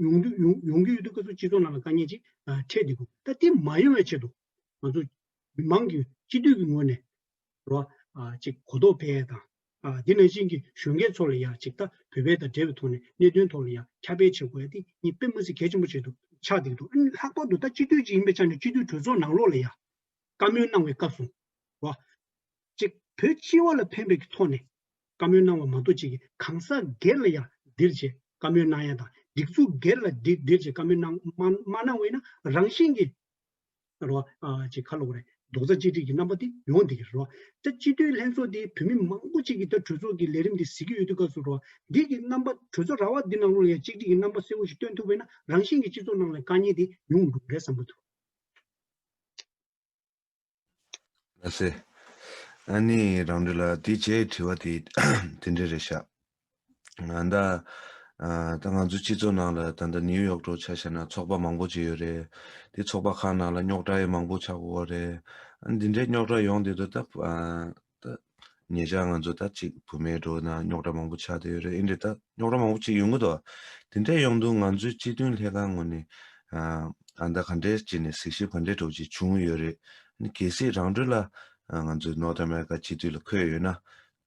ཡོང་རྒྱུ་ཡོང་ཡོང་རྒྱུ་ཡོད་དུས་སྐབས་སུ་སྤྱི་ཚོགས་ནང་ལ་དཀའ་ངལ་ཅིག་ཨ་འཕྲད་བསྡད་ཀྱི་འདུག་ད་དེ་མ་ཡོང་བའི་ཆེད་དུ་ང་ཚོ་མི་མང་གི་སྤྱི་འཐུས་ཀྱི་ངོས་ནས་རོ། ཨ་ཅིག་གོ་རྟོགས་སྤེལ་ཡས་དང་། ཨ་དེ་ནང་བཞིན་གྱི་གཞོན་སྐྱེས་ཚོ་ལ་ཡང་ཅིག་ད་བོད་པའི་དང་འབྲེལ་བའི་ཐོག་ནས་གནད་དོན་ཐོག་ལ་ཡང་ཁྱབ་སྤེལ་བྱེད་དགོས་ཡ་དེ་ངས་དཔེ་མི་སྲིད་གལ་ཆེན་པོ་བྱེད་དུ་ཆགས་བསྡད་ཀྱི་འདུག་ཨ་ནི་ལྷག་པར་དུ་ད་སྤྱི་འཐུས་ཅིག་ཡིན་པའི་ཆ་ནས་སྤྱི་འཐུས་གྲོས་ཚོགས་ནང་ལོགས་ལ་ཡང་བཀའ་མོལ་གནང་བའི་སྐབས་སུ་རོ། ཅིག་བོད་སྤྱི་བ་ལ་ཕན་པའི་གི་ཐོག་ནས་བཀའ་མོལ་གནང་བ་མ་གཏོགས་ཅིག་གི་གང་ཟག་སྒེར་ལ་ཡང་འདིར་བྱས་བཀའ་མོལ་གནང་ཡ་དང་སྒྲིག་འཛུགས་སྒེར་ལ་འདི་འདིར་བྱས་བཀའ་མོལ་གནང་མ་མ་གནང་བས་ན་རང་བཞིན་གྱི་རོ། ཨ་ཅིག་ག་ལབ་དགོས་རེད། རྡོག་རྩ་གཅིག་སྒྲིལ་གྱི་རྣམ་པ་དེ་ཡོང་བསྡད་ཀྱི་རེད་བ། ད་སྤྱི་འཐུས་ལྷན་ཚོགས་དེ་བོད་མི་མང་པོ་ཅིག་གིས་ད་གྲོས་ཚོགས་ཀྱི་ལས་རིམ་དེ་གཟིགས་ཀྱི་ཡོད་དུས་སྐབས་སུ་རེད་བ། འདི་གི་རྣམ་པ་གྲོས་ཚོགས་ར་བ་འདི་ནང་ལོགས་ལ་ཡང་གཅིག་སྒྲིལ་གྱི་རྣམ་པ་གསལ་བོ་ཞིག་སྟོན་ཐུབ་པ་ཡིན་ན་རང་བཞིན་གྱིས་སྤྱི་ཚོགས་ནང་ལ་དཀའ་ངལ་དེ་ཉུང་འགྲོ་གི་རེད་བསམ་གྱི་འདུག། ལགས་སེ། ཨ་ནི་རང་འདྲ་ལ་དེ་བྱས་དྲི་བ་དེ་དེ་འདྲ་རེད་ཤག། ང་ད་ཨ་ད་ང་ཚོ་སྤྱི་ཚོགས་ནང་ལ་ད་ལྟ་ནིའུ་ཡོག་འདྲ་ཆ་བཞག་ན་ཚོགས་པ་མང་པོ་ཅིག་ཡོད་རེད། དེ་ཚོགས་པ་ཁག་ནང་ལ་རྙོག་དྲ་ཡང་མང་པོ་ཆགས་ཀྱི་ཡོད་རེད། ཨ་འདི་འདྲའི་རྙོག་དྲ་ཡོང་དུས་ད་ད་ཨ་ད་ཉེ་ཆར་ང་ཚོ་ད་ཅིག་བུད་མེད་འདྲ་ནང་རྙོག་དྲ་མང་པོ་ཆགས་བསྡད་ཡོད་རེད། ཨིན་འདྲ་ད་རྙོག་དྲ་མང་པོ་ཅིག་ཡོང་གི་འདུག། དེ་འདྲ་ཡོང་དུས་ང་ཚོའི་སྤྱི་མཐུན་ལྷན་ཁང་ངོས་ནས་ཨ་ཨ་ད་ག་འདྲས་བྱས་ནས་གཟིགས་ཞིབ་ག་འདྲས་འདྲ་ཅིག་བྱུང་ཡོད་རེད། ཨ་ནི་གལ་སྲིད་རང་འགྲོས་ལ་ཨ་ང་ཚོའི་ནོར་ཐ་མེ་རི་ཀ་སྤྱི་འཐུས་ལ་འཁོད་ཡོད་ན།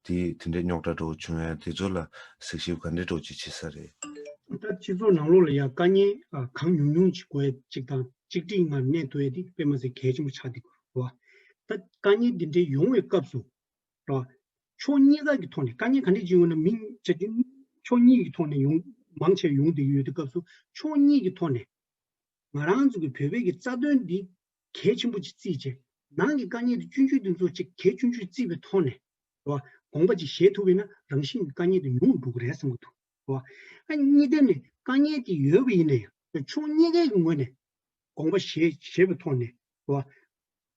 དེ་དེ་འདྲའི་རྙོག་དྲ་འདྲ་བོ་བྱུང་ཡ་དེ་ཚོ་ལ་གཟིགས་ཞིབ་ག་འདྲའི་འདྲ་བོ་ཅིག་བྱེད་ས་རེད། ད་སྤྱི་ཚོགས་ནང་ལོགས་ལ་ཡ་དཀའ་ངལ་ཨ་གང་ཉུང་ཉུང་ཅིག་དགོས་ཡ་ཅིག་དང་གཅིག་སྒྲིལ་ངང་གནས་ཐུབ་ཡ་དེ་དཔེ་མ་སྲིད་གལ་ཆེན་པོ་ཆགས་བསྡད་ཡོད་རེད་བ། ད་དཀའ་ངལ་འདི་འདྲའི་ཡོང་བའི་སྐབས་སུ་རེད་བ། ཕྱོགས་གཉིས་ཀ་གི་ཐོག་ནས་དཀའ་ངལ་ག་འདྲས་ཅིག་ཡོང་ན་མིང་ཆ་ཅིག་ཕྱོགས་གཉིས་ཀྱི་ཐོག་ནས་ཡོང་མང་ཆེ་ཡོང་བསྡད་ཀྱི་ཡོད་དུས་སྐབས་སུ་ཕྱོགས་གཉིས་ཀྱི་ཐོག་ནས། ང་རང་ཚོ་གི་བོད་པའི་གི་རྩ་དོན་འདི་གལ་ཆེན་པོ་ཅིག་བརྩིས་བྱས། ནང་གི་དཀའ་ངལ་དེ་ཆུང་ཆུང་དེ་ཚོ་ཅིག་གལ་ཆུང་ཆུང་བརྩིས་པའི་ཐོག་ནས་རེད་བ། དགོངས་པ་ཅིག་བཞེས་ཐུབ་པ་ཡིན་ན་རང་བཞིན་གྱི་དཀའ་ངལ་དེ་ཉུང་རུ་འགྲོ་གི་རེད་བསམ་གྱི་འདུག་རེད་བ། ཨ་གཉིས་ཐད་ནས་དཀའ་ངལ་དེ་ཡོད་པ་ཡིན་ན་ཡང་ཕྱོགས་གཉིས་ཀའི་གི་ངོས་ནས་དགོངས་པ་བཞེས་བཞེས་པའི་ཐོག་ནས་རེད་བ།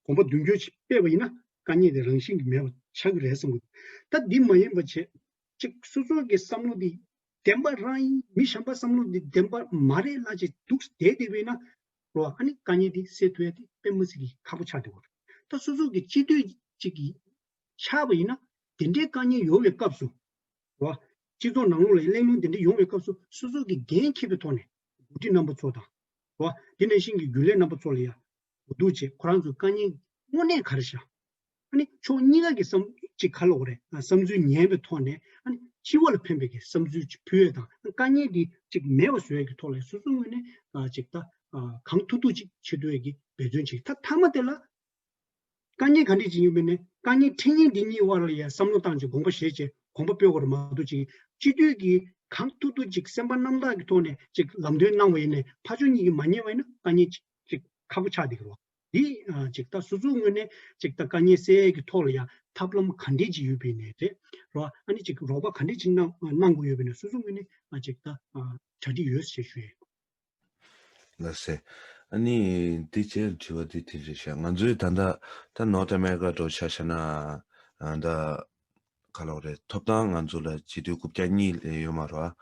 དགོངས་པ་མདུན་སྐྱོད་ཅིག་སྤེལ་བ་ཡིན་ན་དཀའ་ངལ་དེ་རང་བཞིན་གྱིས་མེད་པ་ཆགས་ཀྱི་རེད་བསམ་གྱི་འདུག། ད་འདི་མ་ཡིན་པ་བྱས། ཅིག་སོ་སོ་གི་བསམ་བློ་འདི་བདེན་པ་རང་ཡིན། མི་གཞན་པ་བསམ་བློ་འདི་བདེན་པ་མ་རེད་ལབ་བྱས་འདུག་བསྡད་བསྡད་པ་ཡིན་ན་རོ། ཨ་ནི་དཀའ་ངལ་འདི་སེལ་ཐུབ་ཡ་དེ་དཔེ་མི་སྲིད་ཀྱི་ཁག་པོ་ཆགས་བསྡད་ཡོད་རེད། ད་སོ་སོ་གི་སྤྱི་འཐུས་ཅིག་གི་ཆགས་པ་ཡིན་ན་དེ་འདྲའི་དཀའ་ངལ་ཡོད་པའི་སྐབས་སུ་རོ། སྤྱི་ཚོགས་ནང་ལོགས་ལ་གླེང་སློང་དེ་འདྲ་ཡོང་བའི་སྐབས་སུ་སོ་སོ་གི་འགན་འཁྱེར་བའི་ཐོག་ནས་འགོ་ཁྲིད་རྣམ་པ་ཚོ་དང་རོ། དེ་ནང་བཞིན་གྱི་རྒྱུན་ལས་རྣམ་པ་ཚོ་ལ་ཡ། འདུག་ཅེས་ཁོ་རང་ཚོའི་དཀའ་ངལ་དངོས་གནས་ག་རེ་བཞག། ཨ་ནི་ཕྱོགས་གཉིས་ཀ་གི་བསམ་གཅིག་ག་ལབ་དགོས་རེད། བསམ་ཚུལ་ཉན་པའི་ཐོག་ནས་ཨ་ནི་སྤྱི་བ་ལ་ཕན་པའི་གི་བསམ་ཚུལ་ཅིག་ཕུལ་ཡས་དང་དཀའ་ངལ་འདི་ཅིག་མེད་པ་བཟོ་ཡས་ཀྱི་ཐོག་ལ་སོ་སོའི་ངོས་ནས་ཅིག་ད་གང་ཐུབ་ཐུབ་ཅིག་བྱེད་ཐུབ་ཡས་ཀྱི་འབད་བརྩོན་ཅིག། ད་མཐའ་མ་དེ་ལ་དཀའ་ངལ་ག་འདྲས་ཅིག་ཡིན་པ་ནས་དཀའ་ངལ་འཕྲད་མཁན་འདི་གཉིས་དབར་ལ་ཡ་བསམ་བློ་བཏང་ཅིག་དགོངས་པ་བཞེས་ཅིག་དགོངས་པ་སྤོ་དགོས་རེད་མ་གཏོགས་ཅིག་སྤྱི་འཐུས་ཀྱིས་གང་ཐུབ་ཐུབ་ཅིག་སེམས་པ་རྣམ་དག་གི་ཐོག་ནས་ཅིག་ལམ་སྟོན་གནང་བ་ཡིན་ནས་ཕར་ཕྱོགས་གཉིས་ཀྱིས་མ་ཉན་པ་ཡིན་ན་དཀའ་ངལ་ཅིག་ཅིག་ཁག་པོ་ཆགས་བསྡད་ཀྱི་རེད་བ། འདི་ཨ་ཅིག་ད་སོ་སོའི་ངོས་ནས་ཅིག་ད་དཀའ་ངལ་སེལ་ཡས་ཀྱི་ཐོག་ལ་ཡང་ཐབས་ལམ་ག་འདྲས་ཅིག་ཡོད་པ་ཡིན་ནའི་རེད་རོ། ཨ་ནི་ཅིག་རོགས་པ་ག་འདྲས་ཅིག་གནང་གནང་དགོས་ཡོད་པ་ཡིན་ན་སོ་སོའི་ངོས་ནས་ཨ་ཅིག་ད་ཨ་གྲ་སྒྲིག་ཡོད་ཟེར་ཞུ་ཡས། ལགས་སེ། ཨ་ནི་འདི་བྱས་དྲི་བ་འདི་དེ་རེད་ཤག། ང་ཚོའི་ད་ལྟ་ད་ནོར་ཐ་མེ་རི་ཀ་འདྲ་ཆ་བཞག་ན་ཨ་ད། ག་ལབ་རེད། ཐོབ་ཐང་ང་ཚོ་ལ་སྤྱི་འཐུས་རྐུབ་བཀྱག་གཉིས་ལས་ཡོད་མ་རེད་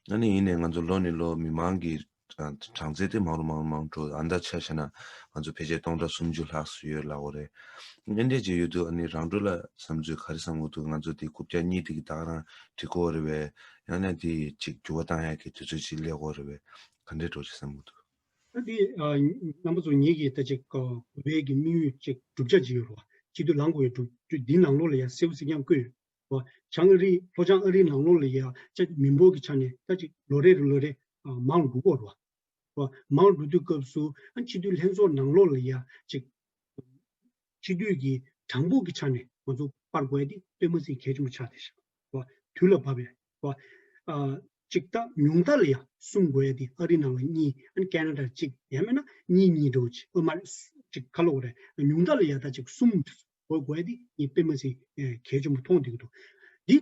བ། ཨ་ནི་ཡིན་ནའི་ང་ཚོ་ལོ་ནས་ལོ་མི་མང་གི་གྲངས་ཚད་དེ་མང་རུ་མང་རུ་མང་རུ་འགྲོ། ཨ་ད་ཆ་བཞག་ན་ང་ཚོ་ཕལ་ཆེར་སྟོང་ཕྲག་སུམ་ཅུ་ལྷག་ཙམ་ཡོད་ལབ་དགོས་རེད། ཨ་འདྲས་ཅིག་ཡོད་དུས་ཨ་ནི་རང་འགྲོ་ལ་བསམ་ཚུལ་ག་རེ་བསམ་དགོས་འདུག། ང་ཚོ་དེ་རྐུབ་བཀྱག་གཉིས་དེ་གི་ད་ག་རང་འགྲིག་གི་ཡོད་རེད་པས། ཡང་ན་དེ་ཅིག་འགྱུར་བ་བཏང་ཡག་གི་དུས་ཚོད་ཅིག་སླེབས་ཀྱི་ཡོད་རེད་པས། ག་འདྲས་འགྲོ་ཅིག་བསམ་གྱི་འདུག། ད་འདི་ཨ་རྣམ་པ་ཚོ་ངེད་ཀྱིས་ད་ཅིག་ཨ་བོད་པའི་གི་དམིགས་ཡུལ་ཅིག་བསྒྲུབ་བྱ་ཅིག་ཡོད་རེད་བ། སྤྱི་འཐུས་ལངས་དགོས་ཡ་བསྒྲུབ་བྱ་འདི་ནང་ལོགས་ལ་ཡ་གསལ་པོ་གཟིགས་རྒྱང་བཀོད་ཡོད་རེད་བ། བྱང་ཨ་རི་ལྷོ་བྱང་ཨ་རིའི་ནང་ལོགས་ལ་ཡ་ཅིག་མི་འབོར་གྱི་ཆ་ནས་ད་ཅིག་ལོ་རེ་རེ་ལོ་རེ་ཨ་མང་རུ་འགྲོ་གི་ཡོད་རེད་བ། མང་རུ་འགྲོ་དུས་སྐབས་སུ་ཨ་སྤྱི་འཐུས་ལྷན་ཚོགས་ནང་ལོགས་ལ་ཡ་ཅིག་སྤྱི་འཐུས་ཀྱི་གྲངས་འབོར་གྱི་ཆ་ནས་ང་ཚོ་སྤར་དགོས་ཡ་དེ་དཔེ་མ་སྲིད་གལ་ཆེན་པོ་ཆགས་བསྡད་ཤག་བ། དུས་ལ་བབ་ཡ་བ། ཨ་ཅིག་ད་ཉུང་མཐའ་ལ་ཡ་གསུམ་དགོས་ཡ་དེ་ཨ་རི་ནང་ལ་གཉིས། ཨ་ནི་ཁེ་ན་ཌ་གཅིག་ཡང་མིན་ན་གཉིས་གཉིས་འདྲ་བོ་ཅིག་ཨ་མ་རེད། ཅིག་ག་ལབ་དགོས་རེད། ཉུང་མཐའ་ལ་ཡ་ད་ཅིག་གསུམ་དགོས་དགོས་ཡ་དེ་ངས་དཔེ་མ་སྲིད་གལ་ཆེན་པོ་མཐོང་བསྡད་ཀྱི་འདུག། འདི་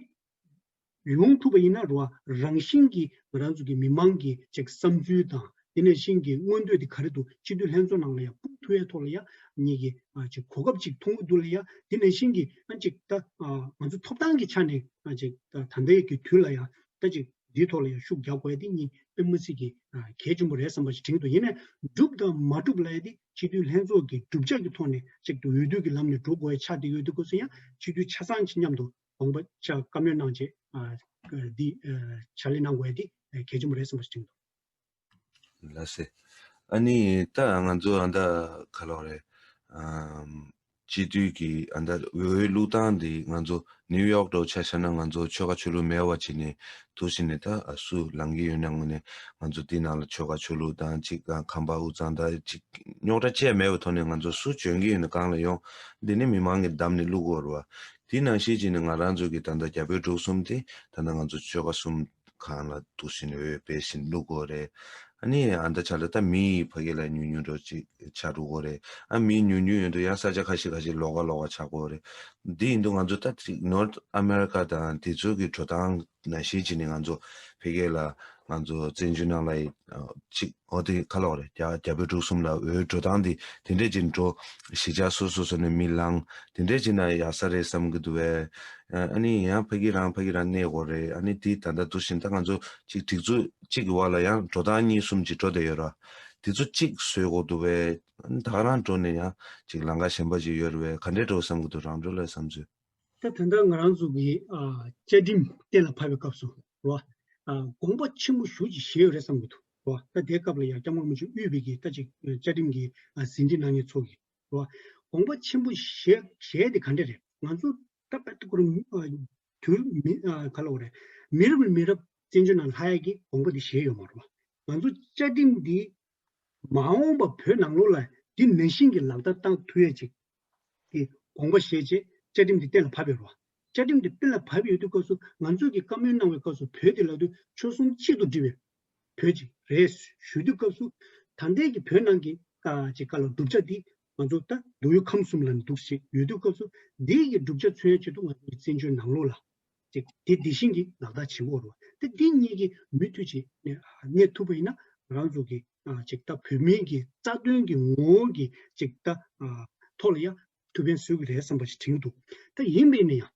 ཡོང་ཐུབ་པ་ཡིན་ན་རོ། རང་བཞིན་གྱིས་ང་རང་ཚོ་གི་མི་མང་གི་ཅིག་བསམ་ཚུལ་དང་དེ་ནང་བཞིན་གྱི་མངོན་འདོད་དེ་ག་རེ་འདུག། སྤྱི་འཐུས་ལྷན་ཚོགས་ནང་ལ་ཡང་སྤུངས་ཐུབ་ཡའི་ཐོག་ལ་ཡང་ངེད་ཀྱི་ཨ་ཅིག་གོ་སྐབས་ཅིག་མཐོང་གི་འདུག་ལ་ཡ། དེ་ནང་བཞིན་གྱི་ཨ་ཅིག་ད་ཨ་ང་ཚོ་ཐོབ་ཐང་གི་ཆ་ནས་ཨ་ཅིག་ད་ད་ལྟའི་གི་དུས་ལ་ཡང་ད་ཅིག་འདིའི་ཐོག་ལ་ཡང་ཤུགས་རྒྱག་དགོས་ཡ་དེ་གཉིས་དཔེ་མི་སྲིད་ཀྱི་ཨ་གལ་ཆེན་པོ་རེད་བསམ་པ་ཞིག་དྲན་གྱི་འདུག། ཡིན་ནའི་འགྲུབ་དང་མ་འགྲུབ་ལབ་ཡ་དེ་སྤྱི་འཐུས་ལྷན་ཚོགས་ཀྱི་གྲུབ་ཆ་གི་ཐོག་ནས་ཅིག་ཏུ་འོས་བསྡུ་གི་ལམ་ནས་འགྲོ་དགོས་ཡ་ཆགས་བསྡད་ཡོད་དུས་སྐབས་སུ་ཡང་སྤྱི་འཐུས་ཆ་ཚང་གཅིག་མཉམ་དུ་དགོངས་པ་བཅའ་བཀའ་མོལ་གནང་བྱས་ཨ་འདི་ཨ་ཕྱག་ལས་གནང་དགོས་ཡ་འདི་གལ་ཆེན་པོ་རེད་བསམ་པ་ཞིག་དྲན་འདུག། ལགས་སེ། ཨ་ནི་ད་ང་ཚོ་ཨ་ད་ག་ལབ་རེད། ཨམ། སྤྱི་འཐུས་ཀྱི་ཨ་ད་འོས་བླུག་སྟངས་འདི་ང་ཚོ་ནིའུ་ཡོག་འདྲ་ཆ་བཞག་ན་ང་ཚོ་ཆོལ་ཁ་ཆོས་ལུགས་མེད་པ་བྱས་ནས་འདུག་བྱས་ནས་ད་ཨ་སུ་ལངས་ཀྱི་ཡོད་ན་ངོས་ནས་ང་ཚོ་འདི་ནང་ལ་ཆོལ་ཁ་ཆོས་ལུགས་དང་གཅིག་ཨ་ཁམས་པ་དབུས་གཙང་དང་གཅིག་རྙོག་དྲ་བཅས་མེད་པའི་ཐོག་ནས་ང་ཚོ་སུ་འཇོན་གྱི་ཡོད་ན་གང་ལ་ཡོང་། འདི་ནི་མི་མང་གིས་བདམས་ནས་བླུག་དགོས་རེད་བ། དེ་ནང་བཞིན་བྱས་ནས་ང་རང་ཚོ་གི་ད་ལྟ་རྒྱ་བོད་འབྲུག་གསུམ་དེ་ད་ལྟ་ང་ཚོ་ཆོལ་ཁ་གསུམ་གང་ལ་འདུག་བཞིན་འོས་སྤེལ་བཞིན་བླུག་དགོས་རེད། ཨ་ནི་ཨ་ད་ཆ་ལ་ད་མི་ཡི་ཕ་གི་ལ་ཉུང་ཉུང་འགྲོ་ཅིག་ཆགས་འགྲོ་གོ་རེད། ཨ་མི་ཉུང་ཉུང་ཡོད་དུ་ཡང་ས་ཆ་ཁ་ཤས་ཁ་ཤས་ལོགས་ཀ་ལོགས་ཀ་ཆགས་གོ་རེད། འདི་ཡིན་དུས་ང་ཚོ་ད་ཅིག་North America་དང་དེ་ཚོ་གི་འགྲོ་སྟངས་ནང་བཞིན་བྱས་ནས་ང་ཚོ་ཕ་གི་ལ་ང་ཚོ་བཙན་བྱོལ་ནང་ལ་ཡི་ཅིག་འོ་དེ་ཁ་ལོག་རེད། རྒྱ་རྒྱ་བལ་འབྲུག་གསུམ་ལ་འོས་འགྲོ་སྟངས་དེ་དེ་འདྲས་ཅིག་འགྲོ། གཞིས་ཆགས་སོ་སོ་སོ་ནས་མི་ལངས། དེ་འདྲས་བྱས་ན་ཡག་ས་རེད་བསམ་གི་འདུག་བས། ཨ་ནི་ཡང་ཕ་གི་རང་ཕ་གི་རང་གནས་དགོས་རེད། ཨ་ནི་དེ་ད་ལྟ་འདུག་བཞིན་ད་ང་ཚོ་ཅིག་སྒྲིག་འཛུགས་གཅིག་གི་བར་ལ་ཡང་འགྲོ་སྟངས་གཉིས་གསུམ་ཅིག་འགྲོ་བསྡད་ཡོད་ར། དེ་ཚོ་གཅིག་བཟོས་དགོས་འདུག་བས། ཨ་ནི་ད་ག་རང་འགྲོ་ནས་ཡང་ཅིག་ལམ་ཁ་གཞན་པ་ཅིག་ཡོད་རེད་བས། ག་འདྲས་འགྲོ་བསམ་གི་འདུག་རང་འགྲོ་ལ་བསམ་ཚུལ། ད་ད་ལྟ་ང་རང་ཚོ་གི་ཨ་བཅའ་ཁྲིམས་གཏན་ལ་ཕབ་པའི་སྐབས་སུ་རེད་བ། ཨ་དགོངས་པ་ཆེན་པོ་ཞེ་ཅིག་བཞེས་ཡོད་རེད་བསམ་གི་འདུག་རེད་བ། ད་དེའི་སྐབས་ལ་ཡང་སྐྱབས་མགོན་རིན་པོ་ཆེ་དབུས་པའི་གི་ད་ཅིག་བཅའ་ཁྲིམས་ཀྱི་ཨ་ཟིན་བྲིས་གནང་མཁན་ཚོ་གི་རེད་བ། དགོངས་པ་ཆེན་པོ་བཞེས་བཞེས་དེ་ག་འདྲ་རེད། ང་ཚོ་ད་ད་ཁོ་རང་ཨ་དུས་མི་ཨ་ག་ལ་བ་རེད། མི་རབས་མི་རབས་བཙན་བྱོལ་ནང་ལྷག་ཡ་གི་དགོངས་པ་དེ་བཞེས་ཡོད་མ་རེད་བ། ང་ཚོ་བཅའ་ཁྲིམས་འདི་མ་འོངས་པ་བོད་ནང་ལོགས་ལ་འདི་ནང་བཞིན་གྱི་ལག་བསྟར་བཏང་ཐུབ་ཡ་ཅིག་གི་དགོངས་པ་བཞེས་རྗེས་བཅའ་ཁྲིམས་འདི་གཏན་ལ་ཕབ་ཡོད་རེད་བ། བཅའ་ཁྲིམས་འདི་གཏན་ལ་ཕབ་ཡོད་དུས་སྐབས་སུ་ང་ཚོས་ཀྱི་བཀའ་མོལ་གནང་བའི་སྐབས་སུ་བོད་དེ་ལབ་དུས་ཆོལ་གསུམ་གཅིག་ཏུ་སྒྲིལ་བའི་བོད་ཅིག་རེད་ཞུ་དུས་སྐབས་སུ་ད་ལྟའི་གི་བོད་ནང་གི་ཨ་ཅིག་ག་ལ་གྲུབ་ཆ་འདི་ང་ཚོ་ད་མདོ་དབུས་ཁམས་གསུམ་ལ་འདུག་ཞིག་ཡོད་དུས་སྐབས་སུ་འདི་གི་གྲུབ་ཆ་མཚོན་ཡ་ཆེད་དུ་ང་ཚོ་གི་བཙན་བྱོལ་ནང་ལོགས་ལ་ཅིག་དེ་དེ་བཞིན་གྱི་ལག་བསྟར་བྱེད་དགོས་རེད་བ། དེ་འདི་གཉིས་ཀྱི་མུ་མཐུད་ཅིག་གནས་གནས་ཐུབ་པ་ཡིན་ན་ང་རང་ཚོ་གི་ཨ་ཅིག་ད་བོད་མིའི་གི་རྩ་དོན་གྱི་ངོ་བོ་གི་ཅིག་ད་ཨ་ཐོག་ལ་ཡ་ཐུགས་ཕན་གསོས་ཀྱི་རེད་བསམ་པ་ཞིག་དྲན་གྱི་འདུག་ད་ཡིན་པས་ན་ཡང་རེད་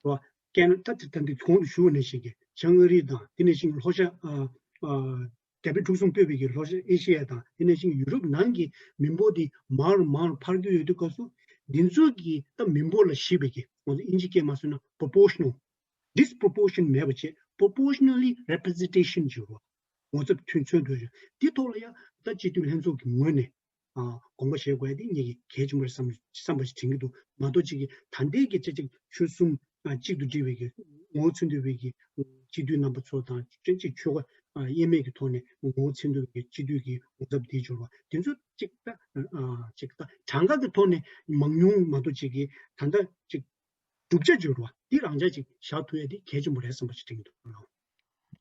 བ། ཀན་ད་ད་འདི་གོང་དུ་ཞུ་བ་ནང་བཞིན་གྱི་བྱང་ཨ་རི་དང་དེ་ནང་བཞིན་ལྷོ་ཤར་ཨ་ཨ་རྒྱ་བལ་འབྲུག་གསུམ་སྤོས་པའི་གི་ལྷོ་ཤར་ཨེ་ཤི་ཡ་དང་དེ་ནང་བཞིན་ཡུ་རོབ་ནང་གི་མི་འབོར་དེ་མང་རུ་མང་རུ་འཕར་གྱི་ཡོད་དུས་སྐབས་སུ་འདི་ཚོ་གི་ད་མི་འབོར་ལ་གཞིགས་པའི་གི་ང་ཚོ་དབྱིན་ཇི་སྐད་མ་སོང་ན་proportional disproportion་མེད་པ་བྱས་proportionally representation་བྱེད་རོགས། ངོ་ཚབ་མཐུན་མཚོན་ཐུབ་ཡ་འདི་ཐོག་ལ་ཡང་ད་སྤྱི་འཐུས་ལྷན་ཚོགས་ཀྱི་ངོས་ནས་ཨ་དགོངས་པ་བཞེས་དགོས་ཡ་འདི་ངེད་ཀྱི་གལ་ཆེན་པོ་རེད་བསམ་བསམ་པ་ཞིག་དྲན་གྱི་འདུག་མ་གཏོགས་གཅིག་གིས་ད་ལྟའི་གི་ཅིག་ཅིག་ཆོལ་གསུམ་ཨ་གཅིག་ཏུ་སྒྲིལ་བའི་གི་ངོ་བོ་མཚོན་ཐུབ་པའི་གི་སྤྱི་འཐུས་རྣམ་པ་ཚོ་དང་ཅིག་ཅིག་ཆོལ་ཁ་ཨ་དབྱེར་མེད་ཀྱི་ཐོག་ནས་ངོ་བོ་མཚོན་ཐུབ་པའི་གི་སྤྱི་འཐུས་ཀྱི་ངོ་ཚབ་དེ་འབྱོར་བ་དེ་ཚོ་ཅིག་ད་ཨ་ཅིག་ད་གྲངས་ཀ་གི་ཐོག་ནས་མང་ཉུང་མ་གཏོགས་གཅིག་གིས་ད་ལྟ་ཅིག་གྲུབ་ཆ་འབྱོར་བ་འདི་རང་ཅག་ཅིག་བཞག་ཐུབ་ཡ་འདི་གལ་ཆེན་པོ་རེད་བསམ་པ་ཞིག་དྲན་གྱི་འདུག་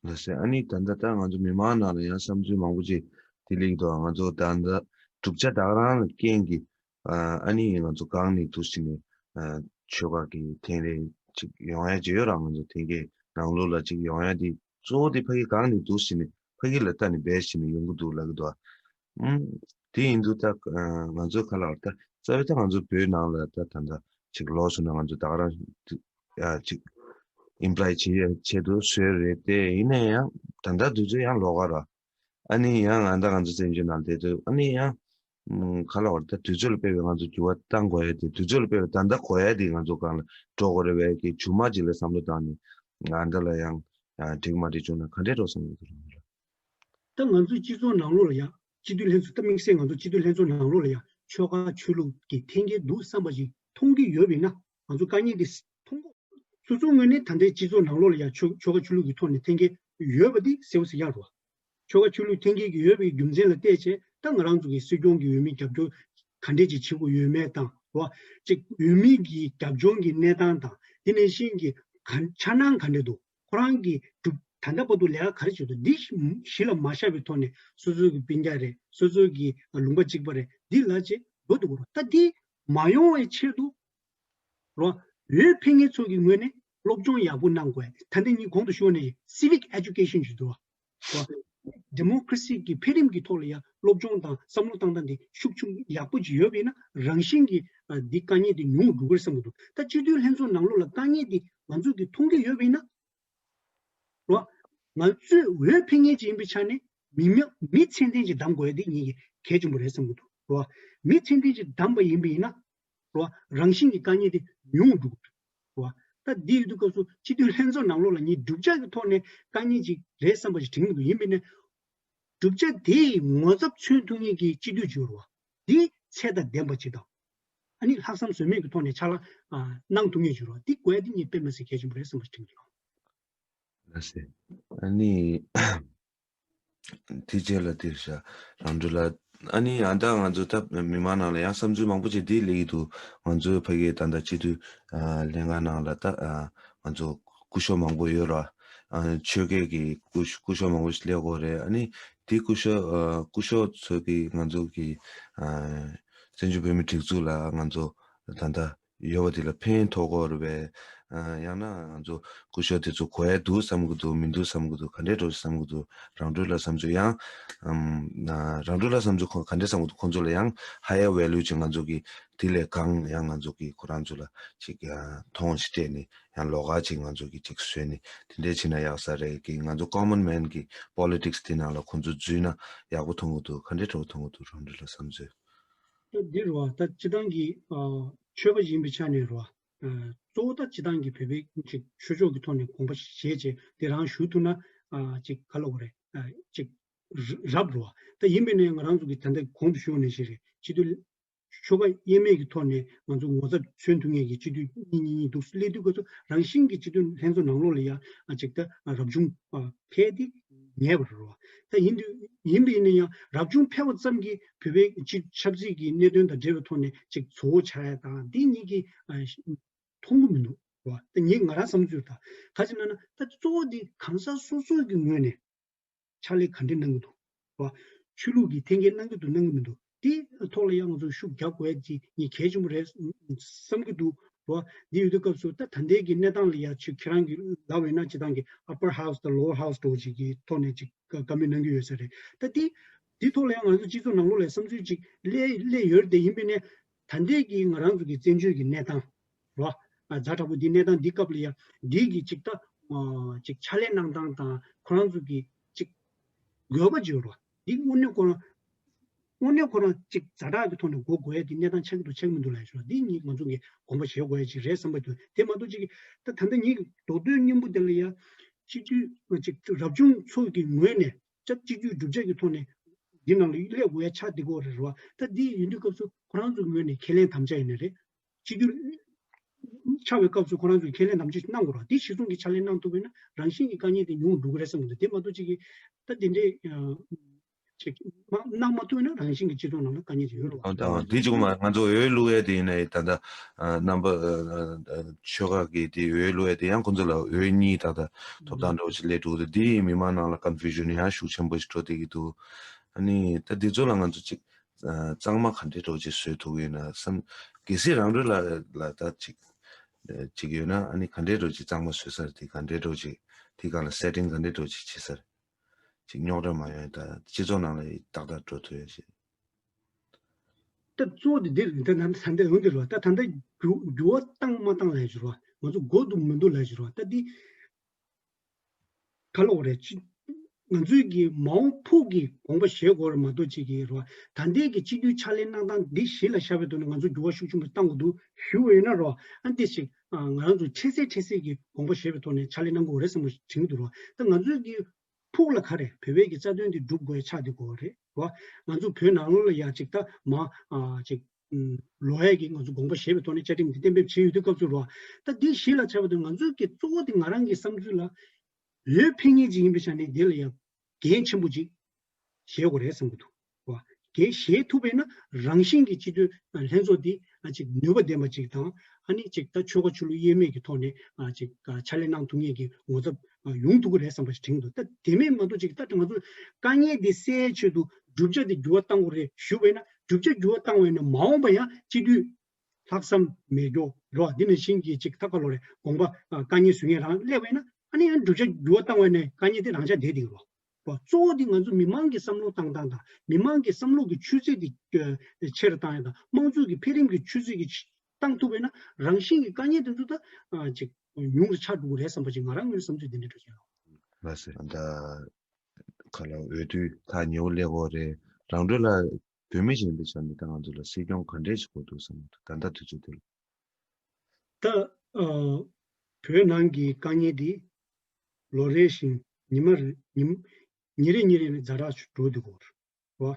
ལགས་སེ། ཨ་ནི་ད་ལྟ་ད་ང་ཚོ་མི་མང་ནང་ལ་ཡང་བསམ་ཚུལ་མང་པོ་ཅིག་དེ་ལེགས་འདུག་ང་ཚོ་ད་ལྟ་གྲུབ་ཆ་ད་ག་རང་ལ་རྐྱེན་གྱིས་ཨ་ཨ་ནི་ང་ཚོ་གང་ནས་འདུག་ཟེར་ནས་ཨ་ཆོལ་ཁ་གི་འཐེན་རེས་ཅིག་ཡོང་ཡ་ཅིག་ཡོད་ར། ང་ཚོ་དེ་གའི་ནང་ལོགས་ལ་ཅིག་ཡོང་ཡ་དེ་གཙོ་བོ་དེ་ཕ་གི་གང་ནས་འདུག་ཟེར་ནས་ཕ་གི་ལ་ལྟ་ནས་འབད་ཟེར་ནས་ཡོང་གི་འདུག་ལབ་ཀྱི་འདུག་ཨ། ཨུམ། དེ་ཡིན་དུས་ད་ཨ་ང་ཚོའི་ཁ་ལ་ད་རྩ་བའི་ད་ང་ཚོ་བོད་ནང་ལ་ད་ད་ད་ཅིག་ལོགས་སུ་ན་ང་ཚོ་ད་ག་རང་ཨ་ཅིག་ཨིམ་པ་ལའི་བྱེད་ཡ་ཆེད་དུ་བཟོས་རེད་དེ། ཡིན་ན་ཡང་ད་ད་དུས་ཚོད་ཡང་ལོགས་ཀ་ར། ཨ་ནི་ཡང་ང་ད་ང་ཚོ་བཙན་བྱོལ་ནང་བསྡད་དུས་ཨ་ནི་ཡང་ཨུམ་ཁ་ལ་བར་ད་དུས་ཚོད་ལ་དཔག་པའི་ང་ཚོ་འགྱུར་བ་གཏང་དགོས་ཡ་དེ་དུས་ཚོད་ལ་དཔག་པའི་ད་ད་དགོས་ཡ་དེ་ང་ཚོ་གང་ལ་འགྲོ་དགོས་རེད་བས་ཀྱི་ཇུ་མ་ཅིག་ལ་བསམ་བློ་བཏང་ནས་ང་འདི་ལ་ཡང་ཨ་འགྲིག་མ་འགྲིག་བྱུང་ན་ག་འདྲས་འགྲོ་བསམ་གྱི་འདུག་ད་ང་ཚོའི་སྤྱི་ཚོགས་ནང་ལོགས་ལ་ཡང་སྤྱི་འཐུས་ལྷན་ཚོགས་ད་དམིགས་བསལ་ང་ཚོ་སྤྱི་འཐུས་ལྷན་ཚོགས་ནང་ལོགས་ལ་ཡང་ཆོལ་ཁ་ཆོས་ལུགས་ཀྱི་འཐེན་འཁྱེར་འདུག་བསམ་པ་ཞིག་མཐོང་གི་ཡོད་པ་ཡིན་ན་ང་ཚོ་དཀའ་ངལ་འདི་མཐོང་གི། སོ་སོའི་ངོས་ནས་ད་ལྟའི་སྤྱི་ཚོགས་ནང་ལོགས་ལ་ཡང་ཆོལ་ཆོལ་ཁ་ཆོས་ལུགས་ཀྱི་ཐོག་ནས་འཐེན་འཁྱེར་ཡོད་པ་འདི་གསལ་པོ་གསལ་རྐྱང་རེད་བ། ཆོལ་ཁ་ཆོས་ལུགས་འཐེན་འཁྱེར་གྱི་ཡོད་པའི་རྒྱུ་མཚན་ལ་བལྟས་བྱས་ད་ང་རང་ཚོ་གི་སྲིད་སྐྱོང་གི་འོས་མི་རྒྱབ་སྐྱོར་ག་འདྲས་ཅིག་བྱེད་དགོས་ཡོད་མེད་དང་རེད་བ། ཅིག་འོས་མི་གི་རྒྱབ་ལྗོངས་ཀྱི་གནས་སྟངས་དང་དེ་ནང་བཞིན་གྱི་ག་འཆར་སྣང་ག་འདྲས་འདུག་ཁོ་རང་གིས་སྒྲུབ་ད་ལྟ་བར་དུ་ལས་ཀ་ག་རེ་བྱས་འདུག་འདི་གཞི་ལ་མ་བཞག་པའི་ཐོག་ནས་སོ་སོའི་གི་སྤུན་ཀྱག་རེད། སོ་སོའི་གི་ལུང་པ་གཅིག་པ་རེད། འདི་ལ་ཅིག་འགྲོ་འདུག་གོ་ད་འདི་མ་ཡོང་བའི་ཆེད་དུ་རོ། འོས་འཕེན་མཁན་ཚོ་གི་ངོས་ནས་སློབ་སྦྱོང་ཡག་པོ་གནང་དགོས། ད་ལྟ་ངས་གོང་དུ་ཞུས་ནས་civic education་ཞུ་འདུག་བ། རོ། democracy་གི་འཕེལ་རིམ་གྱི་ཐོག་ལ་ཡང་སློབ་སྦྱོང་དང་བསམ་བློ་བཏང་སྟངས་དེ་ཤུགས་ཆུང་ཡག་པོ་ཅིག་ཡོད་པ་ཡིན་ན་རང་བཞིན་གྱིས་ཨ་འདི་དཀའ་ངལ་དེ་ཉུང་རུ་འགྲོ་གི་རེད་བསམ་གྱི་འདུག་ད་སྤྱི་འཐུས་ལྷན་ཚོགས་ནང་ལོགས་ལ་དཀའ་ངལ་དེ་ང་ཚོ་གིས་མཐོང་གི་ཡོད་པ་ཡིན་ན། རོ། ང་ཚོས་འོས་འཕེན་མཁན་ཅིག་ཡིན་པའི་ཆ་ནས་མི་མི་མི་ཚད་ལྡན་ཅིག་བདམས་དགོས་ཡ་དེ་ངེད་ཀྱི་གལ་ཆེན་པོ་རེད་བསམ་གྱི་འདུག་རོ། མི་ཚད་ལྡན་ཅིག་བདམས་པ་ཡིན་པ་ཡིན་ན། རོ། རང་བཞིན་གྱི་དཀའ་ངལ་དེ་ཉུང་རུ་འགྲོ་གི་རེད། རོ། ད་འདི་ཡོད་དུས་སྐབས་སུ་སྤྱི་འཐུས་ལྷན་ཚོགས་ནང་ལོགས་ལ་ངས་བསྒྲུབ་བྱ་གི་ཐོག་ནས་དཀའ་ངལ་ཅིག་རེད་བསམ་པ་ཞིག་དྲན་གྱི་འདུག་ཡིན་པ་ཡིན་ན། བསྒྲུབ་བྱ་དེའི་ངོ་ཚབ་མཚོན་ཐུབ་མཁན་གྱི་སྤྱི་འཐུས་ཅིག་ཡོད་རེད་བ། འདི་ཚད་དང་ལྡན་པ་ཅིག་དང་། ཨ་ནི་ལྷག་བསམ་ཟོལ་མེད་ཀྱི་ཐོག་ནས་ཕྱག་ལས་ཨ་གནང་ཐུབ་མཁན་ཅིག་ཡོད་རེད་བ། འདི་དགོས་ཡ་འདི་ངས་དཔེ་མི་སྲིད་གལ་ཆེན་པོ་རེད་བསམ་པ་ཞིག་དྲན་གྱི་འདུག་ལགས་སེ། ཨ་ནི། དེ་རྗེས་ལ་དེར་ཤ་རང་འགྲོ་ལ། ཨ་ནི་ཨ་ད་ང་ཚོ་ད་མི་མང་ནང་ལ་ཡང་བསམ་ཚུལ་མང་པོ་ཅིག་འདི་སླེབས་ཀྱི་འདུག་ང་ཚོའི་ཕ་གིའི་ད་ལྟ་སྤྱི་འཐུས་ཨ་ལྷན་ཁང་ནང་ལ་ད་ཨ་ང་ཚོ་སྐུ་ཞབས་མང་པོ་ཡོད་ར། ཨ་ཆོས་སྐད་ཀྱི་སྐུ་སྐུ་ཞབས་མང་པོ་ཞིག་སླེབས་ཡོད་རེད། ཨ་ནི་དེ་སྐུ་ཞབས་ཨ་སྐུ་ཞབས་ཚོ་གིས་ང་ཚོ་གི་ཨ་བཙན་བྱོལ་བོད་མིའི་སྒྲིག་འཛུགས་ལ་ང་ཚོ་ད་ལྟ་ཡོད་པ་དེ་ལ་ཕན་ཐོགས་ཀྱི་ཡོད་རེད་པས། ཨ་ཡང་ན་ང་ཚོ་སྐུ་ཞབས་དེ་ཚོ་གོ་ཡ་འདུག་བསམ་གྱི་འདུག་མི་འདུག་བསམ་གྱི་འདུག་ག་འདྲའི་འགྲོ་བསམ་གྱི་འདུག་རང་གྲོས་ལ་བསམ་ཚུལ་ཡང་ཨམ་ན་རང་གྲོས་ལ་བསམ་ཚུལ་ཁོ་ག་འདྲ་བསམ་གྱི་འདུག་ཁོང་ཚོ་ལ་ཡང་higher value ཅིག་ང་ཚོ་གི་དེ་ལས་གང་ཡང་ང་ཚོ་གི་ཁོ་རང་ཚོ་ལ་ཅིག་ཨ་མཐོང་ཞིག་སྤྲད་ནས་ཡང་ལོགས་ཀ་ཅིག་ང་ཚོ་གི་ཅིག་བཟོས་ནས་དེ་འདྲས་བྱས་ན་ཡག་ས་རེད། གི་ང་ཚོ་common man་གི་politics་དེ་ནང་ལ་ཁོང་ཚོ་འཛུལ་ན་ཡག་པོ་མཐོང་གི་འདུག་ག་འདྲས་འདྲ་པོ་མཐོང་གི་འདུག་རང་གྲོས་ལ་བསམ་ཚུལ། ད་འདི་རུ་བ་ད་སྤྱི་བཏང་གི་ཨ་ཆོས་པ་ཡིན་པའི་ཆ་ནས་རུ་བ་ཨ་གཙོ་བོ་ད་སྤྱི་བཏང་གི་བོད་པའི་ཅིག་ཆོས་ཕྱོགས་ཀྱི་ཐོག་ནས་དགོངས་པ་བཞེས་བྱས་དེ་རང་ཞུ་ཐུབ་ན་ཨ་ཅིག་ག་ལབ་དགོས་རེད། ཨ་ཅིག་རབ་རུ་བ་ད་ཡིན་པས་ནས་ང་རང་ཚོ་གི་ད་ལྟ་གོང་དུ་ཞུས་པ་ནང་བཞིན་རེད། སྤྱི་འཐུས་ཆོལ་ཁ་དབྱེ་མེད་ཀྱི་ཐོག་ནས་ང་ཚོ་ངོ་ཚབ་མཚོན་ཐུབ་མཁན་གྱི་སྤྱི་འཐུས་གཉིས་གཉིས་གཉིས་འདུག་སླེབས་དུས་སྐབས་སུ་རང་བཞིན་གྱི་སྤྱི་འཐུས་ལྷན་ཚོགས་ནང་ལོགས་ལ་ཡ་ཨ་ཅིག་ད་རབ་བྱུང་ཨ་འཕེལ་ཏེ་ཉེ་བར་རོ། ད་ཡིན་དུས་ཡིན་པ་ཡིན་ན་ཡང་རབ་བྱུང་འཕེལ་བ་ཙམ་གྱིས་བོད་པའི་སྤྱི་ཆབ་སྲིད་ཀྱི་གནད་དོན་དང་འབྲེལ་བའི་ཐོག་ནས་ཅིག་བཟོ་བོ་ཆགས་ཡ་དང་འདི་གཉིས་ཀྱི་ཨ་མཐོང་གི་མི་འདུག་རོ། ད་ངས་ང་རང་བསམ་ཚུལ་ད་ག་ཅི་ན་ན་ད་གཙོ་བོ་འདི་གང་ཟག་སོ་སོ་གི་ངོས་ནས་ཕྱག་ལས་ག་འདྲ་གནང་གི་འདུག་རོ། ཆོས་ལུགས་ཀྱི་འཐེན་འཁྱེར་གནང་གི་འདུག་གནང་གི་མི་འདུག་དེའི་ཐོག་ལ་ཡང་ང་ཚོ་ཤུགས་རྒྱག་དགོས་ཀྱི་ངས་གལ་ཆེན་པོ་རེད་བསམ་གྱི་འདུག་རོ། འདི་ཡོད་དུས་སྐབས་སུ་ད་ད་ལྟའི་གི་གནས་སྟངས་ལ་ཡ་ཆོས་ཁྱེད་རང་གི་ལབ་ཡོད་ན་སྤྱི་བཏང་གི་upper house་དང་lower house་འདྲ་བོ་ཅིག་གི་ཐོག་ནས་ཅིག་བཀའ་མོལ་གནང་གི་ཡོད་ས་རེད། ད་དེ་དེའི་ཐོག་ལ་ཡང་ང་ཚོ་སྤྱི་ཚོགས་ནང་ལོགས་ལ་བསམ་ཚུལ་ཅིག་སླེབས་སླེབས་ཡོད་རེད། དེ་ཡིན་པས་ནས་ད་ལྟའི་གི་ང་རང་ཚོ་གི་བཙན་བྱོལ་གྱི་གནས་སྟངས་རོ། ཛ་དྲག་པོ་འདི་གནས་སྟངས་འདི་སྐབས་ལ་ཡ་འདི་གི་ཅིག་ད་ཅིག་ཕྱག་ལས་གནང་སྟངས་དང་ཁོ་རང་ཚོ་གི་ཅིག་དགོས་པ་ཅིག་ཡོད་རོ། འདི་དངོས་གནས་ཁོ་རང་དངོས་གནས་ཁོ་རང་ཅིག་ཛ་དྲག་གི་ཐོག་ནས་འགོ་དགོས་ཡ་འདི་གནས་སྟངས་ཆགས་ཀྱི་འདུག་ཆགས་ཀྱི་མི་འདུག་ལབ་ཞུ་རོ། འདི་ངས་ང་ཚོ་གི་དགོངས་པ་བཞེས་དགོས་ཡ་ཅིག་རེད་བསམ་པ་འདུག་དེ་མ་གཏོགས་ཅིག་ད་ད་ལྟ་ངེད་ཀྱི་མདོ་སྟོད་སྙིང་པོ་དེ་ལ་ཡ་སྤྱི་འཐུས་ཅིག་རབ་བྱུང་ཚོ་གི་ངོས་ནས་ཅབ་གཅིག་གྱུར་བསྒྲུབ་བྱ་གི་ཐོག་ནས་འདི་ནང་ལ་སླེབས་དགོས་ཡ་ཆགས་བསྡད་ཀྱི་ཡོད་རེད་རོ། ད་འདི་ཡིན་དུས་སྐབས་སུ་ཁོ་རང་ཚོ་གི་ངོས་ནས་ཁས་ལེན་དམ་བཅའ་ཡིན་ན་རེད། སྤྱི་འཐུས་ཆགས་པའི་སྐབས་སུ་ཁོ་རང་ཚོས་ཁས་ལེན་དམ་བཅའ་གནང་དགོས་ར། དེ་གཞི་བཟུང་གི་ཕྱག་ལས་གནང་ཐུབ་པ་ཡིན་ན་རང་བཞིན་གྱི་དཀའ་ངལ་དེ་ཉུང་རུ་འགྲོ་གི་རེད་བསམ་གྱི་འདུག་དེ་མ་གཏོགས་ཅིག་གིས་ད་དེ་འདྲའི་ཅིག་མ་གནང་མ་ཐུབ་ན་རང་བཞིན་གྱི་སྤྱི་ཚོགས་ནང་ལ་དཀའ་ངལ་ཅིག་ཡོད་རེད་བ། ཨ་དང་དེ་གཅིག་མ་ང་ཚོ་འོས་བླུག་ཡས་དེ་ཡིན་ནའི་ད་ལྟ་རྣམ་པ་ཆོལ་ཁ་གི་དེ་འོས་བླུག་ཡས་དེ་ཡང་ཁོང་ཚོ་ལ་འོས་གཉིས་ད་ལྟ་ཐོབ་ཐང་འདྲ་བོ་ཞིག་སླེབས་འདུག་དེ་ཡིས་མི་མང་ནང་ལ་ཀོན་ཕུ་ཤན་ཡང་ཤུགས་ཆེན་པོ་ཞིག་འགྲོ་བསྡད་ཀྱི་འདུག་ཨ་ནི་ད་འདི་ཚོ་ལ་ང་ཚོ་ཅིག་གཙང་མ་ག་འདྲའི་འདྲ་བོ་ཅིག་བཟོས་ཐུབ་ཀྱི་ཡོད་ན་བསམ། གལ་སྲིད་རང་གྲོས་ལ་ལ་ད་ཅིག་ཅིག་ཡོད་ན་ཨ་ནི་ག་འདྲའི་འདྲ་བོ་ཅིག་གཙང་མ་བཟོས་ས་རེད། དེ་ག་འདྲའི་འདྲ་བོ་ཅིག་དེ་གང་ལ་སེ་ཊིང་ག་འདྲའི་འདྲ་བོ་ཅིག་བྱེད་ས་རེད། ཅིག་རྙོག་དྲ་མ་ཡོང་ཡ་ད་སྤྱི་ཚོགས་ནང་ལ་ཏག་ཏག་འགྲོ་ཐུབ་ཡ་ཞིག་ད་གཙོ་བོ་དེ་འདིར་ད་ད་ད་ལྟ་ཡོང་འདིར་བ་ད་ད་ལྟ་འགྱུར་འགྱུར་བ་བཏང་མ་བཏང་ལས་ཞུ་བ་ང་ཚོ་དགོས་འདུག་མི་འདུག་ལས་ཞུ་བ་ད་འདི། ག་ལོག་རེད་ཅི། ང་ཚོའི་གི་མ་འོངས་ཕུགས་ཀྱི་དགོངས་པ་བཞེས་དགོས་རེད་མ་གཏོགས་ཅིག་གི་རེད་བ། ད་ལྟའི་གི་སྤྱི་འཐུས་ཕྱག་ལས་གནང་སྟངས་འདི་གཞི་ལ་བཞག་པའི་ཐོག་ནས་ང་ཚོ་འགྱུར་བ་ཤུགས་ཆེན་པོ་བཏང་དགོས་འདུག་ཞུ་བ་ཡིན་ན་རེད་བ། ཨ་འདི་ཞིག་ང་རང་ཚོ་འཕྲལ་སེལ་འཕྲལ་སེལ་གྱི་དགོངས་པ་བཞེས་པའི་ཐོག་ནས་ཕྱག་ལས་གནང་དགོས་རེད་བསམ་པ་ཞིག་དྲན་གྱི་འདུག་རེད་བ། ད་ང་ཚོའི་གི་ཕུགས་ལ་ག་རེ་བོད་པའི་གི་རྩ་དོན་འདི་སྒྲུབ་དགོས་ཡ་ཆགས་འདི་དགོས་རེད་བ། ང་ཚོ་བོད་ནང་ལོགས་ལ་ཡ་ཅིག་ད་མ་ཅིག་ལོ་ཡས་ཀྱི་ང་ཚོ་དགོངས་པ་བཞེས་པའི་ཐོག་ནས་བཅའ་ཁྲིམས་འདི་གཏན་འབེབས་བྱས་ཡོད་དུས་སྐབས་སུ་རོ། ད་འདི་གཞི་ལ་ཆགས་པ་དང་ང་ཚོའི་གི་གཙོ་བོ་དེ་ང་རང་གི་བསམ་ཚུལ་ལ་འོས་འཕེན་མཁན་ཅིག་ཡིན་པའི་ཆ་ནས་འདི་ལ་ཡང་འགན་ཆེན་པོ་ཅིག་བཞེས་དགོས་རེད་བསམ་གྱི་འདུག་རོ། འགན་བཞེས་ཐུབ་པས་ན་རང་བཞིན་གྱི་སྤྱི་འཐུས་ལྷན་ཚོགས་འདི་ཅིག་ནུས་པ་ལྡན་པ་ཅིག་དང་ཨ་ནི་ཅིག་ད་ཆོལ་ཁ་ཆོས་ལུགས་དབྱེ་མེད་ཀྱི་ཐོག་ནས་ཅིག་ཕྱག་ལས་གནང་ཐུབ་མཁན་གྱི་ངོ་ཚབ་ཡོང་ཐུབ་ཀྱི་རེད་བསམ་པ་ཞིག་དྲན་གྱི་འདུག་ད་དེ་མིན་མ་གཏོགས་ཅིག་ད་ང་ཚོ་དཀའ་ངལ་འདི་སེལ་ཆེད་དུ་བསྒྲུབ་བྱ་དེ་འགྱུར་བ་བཏང་དགོས་རེད་ཞུ་བས་ན་བསྒྲུབ་བྱ་འགྱུར་བ་བཏང་བས་ན་མ་འོངས་པ་ཡང་སྤྱི་འཐུས་ལྷག་བསམ་མེད་རྒྱུ་རོ། འདི་ནང་བཞིན་གྱི་ཅིག་ད་ག་ལོ་རེད་དགོངས་པ་དཀའ་ངལ་བཟོ་མཁན་རང་སླེབས་པས་ན་ཨ་ནི་ཡང་བསྒྲུབ་བྱ་འགྱུར་བ་བཏང་བས་ན་དཀའ་ངལ་དེ་རང་འཇགས་བསྡད་བསྡད་རོ། གཙོ་བོ་དེ་ང་ཚོ་མི་མང་གི་བསམ་བློ་བཏང་སྟངས་དང་མི་མང་གི་བསམ་བློ་གི་ཆུ་ཚད་དེ་ཆེ་རུ་བཏང་ཡ་དང་དམངས་གཙོ་གི་འཕེལ་རིམ་གྱི་ཆུ་ཚད་ཀྱི་བཏང་ཐུབ་པས་ན་རང་བཞིན་གྱི་དཀའ་ངལ་དེ་ཚོ་ད་ཅིག་ཉུང་རུ་ཆགས་འགྲོ་གི་རེད་བསམ་པ་ཅིག་ང་རང་ངོས་བསམ་ཚུལ་དེ་འདྲ་འགྲོ་གི་ཡོད། ལགས་སེ། ད་ག་ལ་འོས་བསྡུ་ཐག་ཉེ་བོ་སླེབས་ཡོད་རེད། རང་གྲོས་ལ་བོད་མི་ཞིག་ཡིན་པའི་ཆ་ནས་ད་ང་ཚོ་ལ་སྲིད་སྐྱོང་ག་འདྲས་ཞིག་དགོས་འདུག་བསམ་གྱི་འདུག་ད་ལྟ་དུས་ཚོད་འདི་ལ། ད་ཨ་བོད་ནང་གི་དཀའ་ངལ་འདི་ལོ་རེ་བཞིན་ཉི་མ་རེ་ཉི་མ་ཉིན་རེ་ཉིན་རེ་ནས་ཛ་དྲག་འགྲོ་འདུག་གོ་རོ།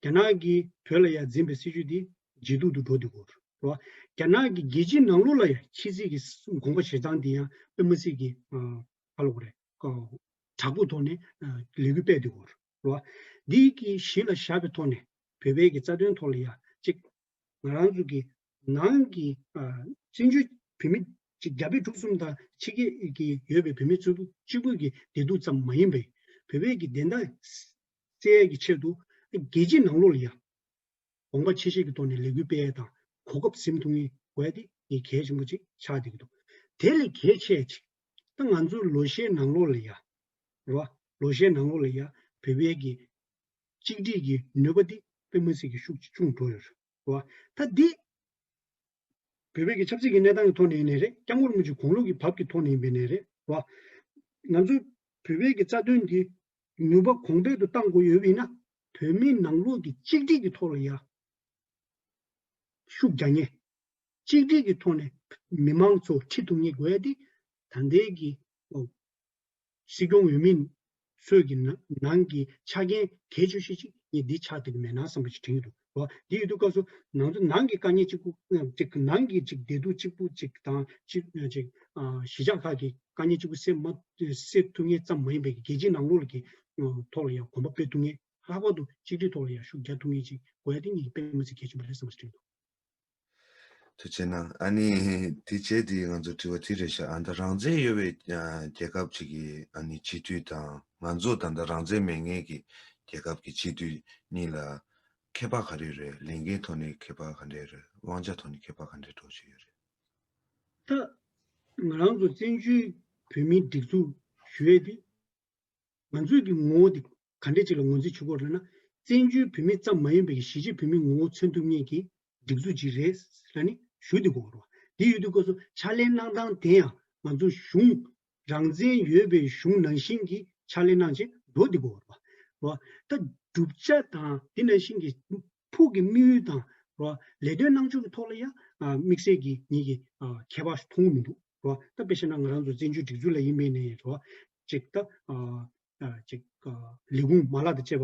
རྒྱ་ནག་གིས་བོད་ལ་ཡ་འཛིན་པའི་སྲིད་ཇུས་འདི་ཇེ་སྡུག་ཏུ་འགྲོ་འདུག་གོ་རོ། རྒྱ་ནག་གི་རྒྱལ་སྤྱིའི་ནང་ལོགས་ལ་ཡ་ཕྱི་སྲིད་ཀྱི་དགོངས་པ་བཞེས་སྟངས་འདི་ཡང་དཔེ་མི་སྲིད་ཀྱི་ཨ་ཧ་ལོ་གོ་རེད། དྲག་པོའི་ཐོག་ནས་ལས་འགུལ་སྤེལ་འདུག་གོ་རོ། འདི་གི་གཞི་ལ་བཞག་པའི་ཐོག་ནས་བོད་པའི་གི་རྩ་དོན་ཐོག་ལ་ཡ་གཅིག་ང་རང་ཚོ་གི་ནང་གི་བཙན་བྱོལ་བོད་མི་ ཅིག་རྒྱ་བོད་འབྲུག་གསུམ་དང་ཕྱི་རྒྱལ་གྱི་ཡོད་པའི་བོད་མི་ཚོ་གཅིག་པུ་གི་བདེ་སྡུག་ཙམ་མ་ཡིན་པའི་བོད་པའི་གི་བདེན་མཐའ་གསལ་ཡས་ཀྱི་ཆེད་དུ་རྒྱལ་སྤྱིའི་ནང་ལོགས་ལ་ཡ། དགོངས་པ་ཆེ་བཞེས་ཀྱི་ཐོག་ནས་ལས་འགུལ་སྤེལ་ཡས་དང་གོ་སྐབས་ཟིན་ཐུབ་ངེས་དགོས་ཡ་དེ་ངས་གལ་ཆེན་པོ་ཅིག་ཆགས་བསྡད་ཀྱི་འདུག་དེ་ལས་གལ་ཆེ་ཅིག་ད་ང་ཚོ་ལོ་ཤས་ནང་ལོགས་ལ་ཡ། རེད་བ། ལོ་ཤས་ནང་ལོགས་ལ་ཡ་བོད་པའི་གི་གཅིག་སྒྲིལ་གྱི་ནུས་པ་དེ་དཔེ་མི་སྲིད་ཀྱི་ཤུགས་ཆུང་འགྲོ་ཡོད་རེད་བ། ད་འདི་བོད་པའི་གི་ཆབ་སྲིད་ཀྱི་གནས་སྟངས་ཀྱི་ཐོག་ནས་ཡིན་ནའི་རེད། སྐྱབས་མགོན་རིན་པོ་ཆེ་དགུང་ལོ་གི་བབ་ཀྱི་ཐོག་ནས་ཡིན་པ་ཡིན་ནའི་རེད་བ། ང་ཚོ་བོད་པའི་གི་རྩ་དོན་འདི་ནུས་པ་གོང་འཕེལ་དུ་གཏང་དགོས་ཡོད་པ་ཡིན་ན་བོད་མིའི་ནང་ལོགས་ཀྱི་གཅིག་སྒྲིལ་གྱི་ཐོག་ལ་ཡ་ཤུགས་རྒྱག་མཁན། གཅིག་སྒྲིལ་གྱི་ཐོག་ནས་མི་མང་ཚོ་ཁྲིད་ཐུབ་མཁན་དགོས་ཡ་དེ་ད་ལྟའི་གི་སྲིད་སྐྱོང་འོས་མི་ཚོས་ཀྱི་ནང་ནང་གི་ཆ་རྐྱེན་གལ་ཆེ་ཤོས་ཤིག་ངས་འདི་ཆགས་བསྡད་ཀྱི་མེད་ན་བསམ་པ་ཞིག་དྲན་གྱི་འདུག་གོ། འདི་ཡོད་དུས་སྐབས་སུ་ང་ཚོ་ནང་གི་དཀའ་ངལ་གཅིག་པུ་ཅིག་ནང་གི་ཅིག་བདེ་སྡུག་གཅིག་པུ་ཅིག་དང་ཅིག་ཅིག་གཞིས་ཆགས་ཁག་གི་དཀའ་ངལ་གཅིག་པུ་སེལ་མ་སེལ་ཐུབ་མཁན་ཙམ་མ་ཡིན་པའི་རྒྱལ་སྤྱིའི་ནང་ལོགས་ཀྱི་ཐོག་ལ་ཡང་གོམ་པ་སྤོ་ཐུབ་མཁན། ལྷག་པར་དུ་གཅིག་སྒྲིལ་ཐོག་ལ་ཡང་ཤུགས་རྒྱག་ཐུབ་མཁན་ཅིག་དགོས་ཡ་དེ་ངས་དཔེ་མི་སྲིད་གལ་ཆེན་པོ་རེད་བསམ་པ་ཞིག་དྲན་འདུག་ཐུགས་རྗེ་གནང་། ཨ་ནི་དེ་རྗེས་དེ་ང་ཚོ་དྲི་བ་དེ་རེད་ཤག་ཨ་ད་རང་བཙན་ཡོད་པའི་ཨ་རྒྱལ་ཁབ་ཅིག་གི་ཨ་ནི་སྤྱི་འཐུས་དང་ང་ཚོ་ད་ལྟ་རང་བཙན་མེད་མཁན་གྱི་རྒྱལ་ཁབ་ཀྱི་སྤྱི་འཐུས་གཉིས་ལ་ཁྱད་པར་ག་རེ་རེད། ལས་འགན་ཐོག་ནས་ཁྱད་པར་ག་འདྲས་རེད། དབང་ཆ་ཐོག་ནས་ཁྱད་པར་ག་འདྲས་འགྲོ་བཞིན་ཡོད་རེད། ད་ང་རང་ཚོ་བཙན་བྱོལ་བོད་མིའི་སྒྲིག་འཛུགས་ཞུ་ཡས་དེ། ང་ཚོའི་གི་ངོ་བོ་འདི་ག་འདྲས་ཅིག་ལ་ངོས་འཛིན་བྱེད་དགོས་རེད་ན། བཙན་བྱོལ་བོད་མི་ཙམ་མ་ཡིན་པའི་གཞིས་བྱེས་བོད་མིའི་ངོ་བོ་མཚོན་ཐུབ་མཁན་གྱི་སྒྲིག་འཛུགས་ཅིག་རེད་ལབ་ནས་ཞུ་བསྡད་དགོས་རེད་བ། འདི་ཡོད་དུས་སྐབས་སུ་ཕྱག་ལས་གནང་སྟངས་དེ་ཡང་ང་ཚོ་གཞུང་རང་བཙན་ཡོད་པའི་གཞུང་ནང་བཞིན་གྱི་ཕྱག་ལས་གནང་བྱས་འགྲོ་བསྡད་དགོས་རེད་བ། ད་བསྒྲུབ་བྱ་དང་དེ་ནང་བཞིན་གྱི་ཕུགས་ཀྱི་དམིགས་ཡུལ་དང་རེད་བ། ལས་དོན་གནང་ཕྱོགས་ཀྱི་ཐོག་ལ་ཡང་དམིགས་བསལ་གྱི་ངེད་ཀྱི་ཁྱད་པར་མཐོང་གི་མི་འདུག་རེད་བ། ད་དཔེ་བཞག་ན་ང་རང་ཚོ་བཙན་བྱོལ་སྒྲིག་འཛུགས་ལ་ཡིན་པའི་ནས་རེད་བ། ཅིག་ད་ཨ་ཨ་ཅིག་ཨ་ལས་ཁུངས་མ་ལག་དང་བཅས་པ་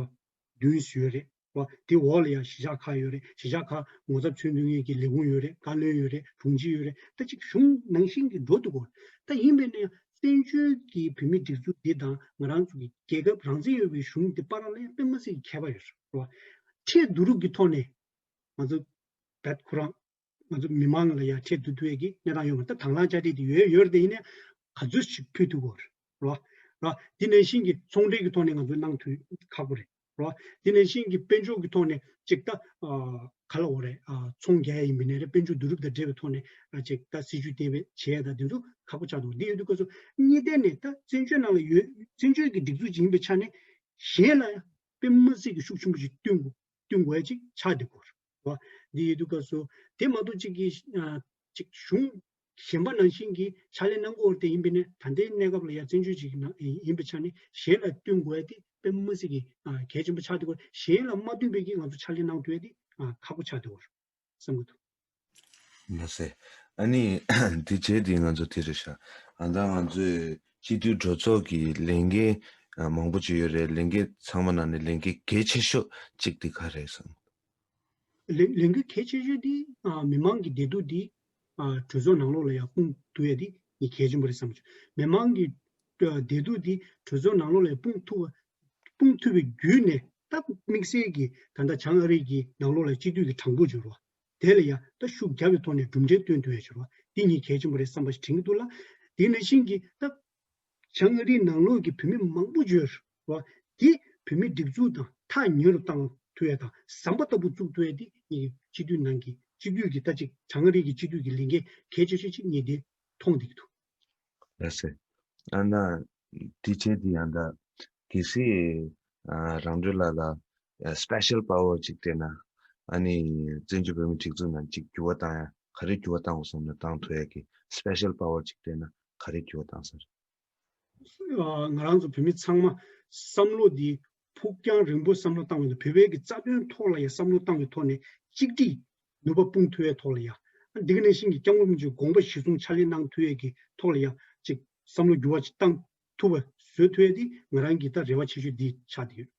བདུན་ཡོད་རེད་བ། དེ་འོག་ལ་ཡང་གཞིས་ཆགས་ཁག་ཡོད་རེད། གཞིས་ཆགས་ཁག་ངོ་ཚབ་མཚོན་ཐུབ་མཁན་གྱི་ལས་ཁུངས་ཡོད་རེད། བཀའ་བློན་ཡོད་རེད། དྲུང་ཆེ་ཡོད་རེད། ད་ཅིག་གཞུང་ནང་བཞིན་གྱི་འགྲོ་འདུག་གོ། ད་ཡིན་པའི་ནས་བཙན་བྱོལ་གྱི་བོད་མིའི་སྒྲིག་འཛུགས་འདི་དང་ང་རང་ཚོ་གི་རྒྱལ་ཁབ་རང་བཙན་ཡོད་པའི་གཞུང་འདི་བར་ལ་ཡང་དཔེ་མི་སྲིད་ཀྱི་ཁྱད་པར་ཡོད་རེད་བ། ཁྲལ་བསྡུ་རུབ་ཀྱི་ཐོག་ནས་ང་ཚོ་བད་ཁོ་རང་ང་ཚོ་མི་མང་ལ་ཡང་ཁྲལ་བསྡུ་ཐུབ་ཡས་ཀྱི་གནས་སྟངས་ཡོད་མ་རེད། ད་དང་བླངས་བཅའ་སྒྲིག་དེ་ཡོད་ཡོད་རེད། དེ་ཡིན་ནའི་ག་ཚོད་ཞིག་ཕུལ་ཐུབ་ཀྱི་ཡོད་རེད་རོ། རོ། དེ་ནང་བཞིན་གྱི་ཚོང་འབྲེལ་གྱི་ཐོག་ནས་ང་ཚོ་གནང་ཐུབ་ཁག་པོ་རེད་རོ། དེ་ནང་བཞིན་གྱི་དཔལ་འབྱོར་གྱི་ཐོག་ནས་ཅིག་ད་ཨ་ག་ལ་འོ་རེད། ཨ་ཚོང་རྒྱག་ཡ་ཡིན་པ་ཡིན་ནའི་རེད། དཔལ་འབྱོར་བསྡུ་རུབ་དང་འབྲེལ་བའི་ཐོག་ནས་ཨ་ཅིག་ད་སྲིད་ཇུས་གཏན་འབེབས་བྱེད་ཡ་དང་དེ་ཚོ་ཁག་པོ་ཆགས་འདུག་འདི་ཡོད་དུས་སྐབས་སུ་གཉིས་ལྡན་ནས་ད་བཙན་བྱོལ་ནང་ལ་ཡོད། བཙན་བྱོལ་གྱི་སྒྲིག་འཛུགས་ཅིག་ཡིན་པའི་ཆ་ནས་གཞན་ལ་ཡང་དཔེ་མི་སྲིད་ཀྱི་ཤུགས་ཆེན་པོ་ཞིག་བསྟུན་དགོས་བསྟུན་དགོས་ཡ་ཅིག་ཆགས་བསྡད་ཀྱི་ཡོད་རེད་བ། འདི་ཡོད་དུས་སྐབས་སུ་དེ་མ་གཏོགས་གཅིག་གིས་ཨ་གཅིག་གཞུང་གཞན་པ་ནང་བཞིན་གྱི་ཕྱག་ལས་གནང་དགོས་རེད། དེ་ཡིན་པས་ན་ད་ལྟའི་གནས་སྐབས་ལ་ཡང་བཙན་བྱོལ་ཅིག་ནང་ཡིན་པའི་ཆ་ནས་གཞན་ལ་བསྟུན་དགོས་ཡ་དེ་དཔེ་མི་སྲིད་ཀྱི་ཨ་གལ་ཆེན་པོ་ཆགས་བསྡད་ཀྱི་ཡོད་རེད། གཞན་ལ་མ་བསྟུན་པའི་གི་ང་ཚོ་ཕྱག་ལས་གནང་ཐུབ་ཡ་དེ་ཨ་ཁག་པོ་ཆགས་བསྡད་ཀྱི་ཡོད་རེད་བསམ་གྱི་འདུག་ལགས་སེ། ཨ་ནི་དེ་བྱས་དེ་ང་ཚོ་དེ་རེད་ཤག་ཨ་ད་ང་ཚོས་སྤྱི་འཐུས་གྲོས་ཚོགས་ཀྱི་ལས་འགན་ཨ་མང་པོ་ཅིག་ཡོད་རེད། ལས་འགན་ཚང་མ་ནང་ནས་ལས་འགན་གལ་ཆེ་ཤོས་གཅིག་དེ་ག་རེད་བསམ། ལས་ལས་འགན་གལ་ཆེ་ཤོས་དེ་ཨ་མི་མང་གི་བདེ་སྡུག་དེ་ཨ་གྲོས་ཚོགས་ནང་ལོགས་ལ་ཡང་སྤུངས་ཐུབ་ཡ་དེ་ངས་གལ་ཆེན་པོ་རེད་བསམ་བྱུང་། མི་མང་གི་ཨ་བདེ་སྡུག་དེ་གྲོས་ཚོགས་ནང་ལོགས་ལ་ཡང་སྤུངས་ཐུབ་པ་སྤུངས་ཐུབ་པའི་བརྒྱུད་ནས་ད་དམིགས་བསལ་གྱི་ད་ལྟ་བྱང་ཨ་རི་གི་ནང་ལོགས་ལ་སྤྱི་འཐུས་ཀྱི་གྲངས་འབོར་འབྱོར་བ། དེ་ལ་ཡང་ད་ཤུགས་རྒྱབ་པའི་ཐོག་ནས་གྲུབ་འབྲས་སྟོན་ཐུབ་ཡ་ཤོར་བ་འདི་ངས་གལ་ཆེན་པོ་རེད་བསམ་པ་ཞིག་དྲན་གྱི་འདུག་ལ། དེ་ནང་བཞིན་གྱི་ད་བྱང་ཨ་རིའི་ནང་ལོགས་ཀྱི་བོད་མི་མང་པོ་ཡོད་རེད་བ། འདི་བོད་མི་སྒྲིག་འཛུགས་དང་ཐག་ཉེ་རུ་བཏང་ཐུབ་ཡ་དང་ཟམ་པ་ལྟ་བུ་བཙུགས་ཐུབ་ཡ་འདི་ངས་སྤྱི་འཐུས་ནང་གི་སྤྱི་འཐུས་ཀྱི་ད་ཅིག་བྱང་ཨ་རི་གི་སྤྱི་འཐུས་ཀྱི་ལས་འགན་གལ་ཆེ་ཤོས་ཅིག་ངས་འདི་མཐོང་བསྡད་ཀྱི་འདུག་ལགས་སེ། ཨ་ན་དེ་བྱས་དེ་ཡང་ད་གལ་སྲིད་ཨ་རང་གྲོལ་ལགས་ལ་ཨ་special power ཅིག་སྤྲད་ན་ཨ་ནི་བཙན་བྱོལ་བོད་མིའི་སྒྲིག་འཛུགས་ནང་ཅིག་འགྱུར་བ་བཏང་ཡ་ག་རེ་འགྱུར་བ་བཏང་དགོས་བསམ་ན་བཏང་ཐུབ་ཡ་གི་special power ཅིག་སྤྲད་ན་ག་རེ་འགྱུར་བ་བཏང་ས་རེད། ཨ་ང་རང་ཚོ་བོད་མི་ཚང་མ་བསམ་བློ་འདི་ཕུགས་རྒྱང་རིང་པོ་བསམ་བློ་བཏང་བའི་ཐོག་བོད་པའི་གི་རྩ་དོན་ཐོག་ལ་ཡང་བསམ་བློ་བཏང་བའི་ཐོག་ནས་གཅིག་སྒྲིལ་ནུས་པ་སྤུངས་ཐུབ་པའི་ཐོག་ལ་ཡང་འདི་ག་ནང་བཞིན་གྱི་སྐྱབས་མགོན་རིན་པོ་ཆེའི་དགོངས་པ་གཞིར་བཟུང་ཕྱག་ལས་གནང་ཐུབ་པའི་གི་ཐོག་ལ་ཡང་ཅིག་བསམ་བློ་འགྱུར་བ་ཅིག་བཏང་ཐུབ་པ་བཟོ་ཐུབ་པ་འདི་ང་རང་གི་ད་རེ་བ་ཆེ་ཤོས་འདི་ཆགས་བསྡད་ཡོད།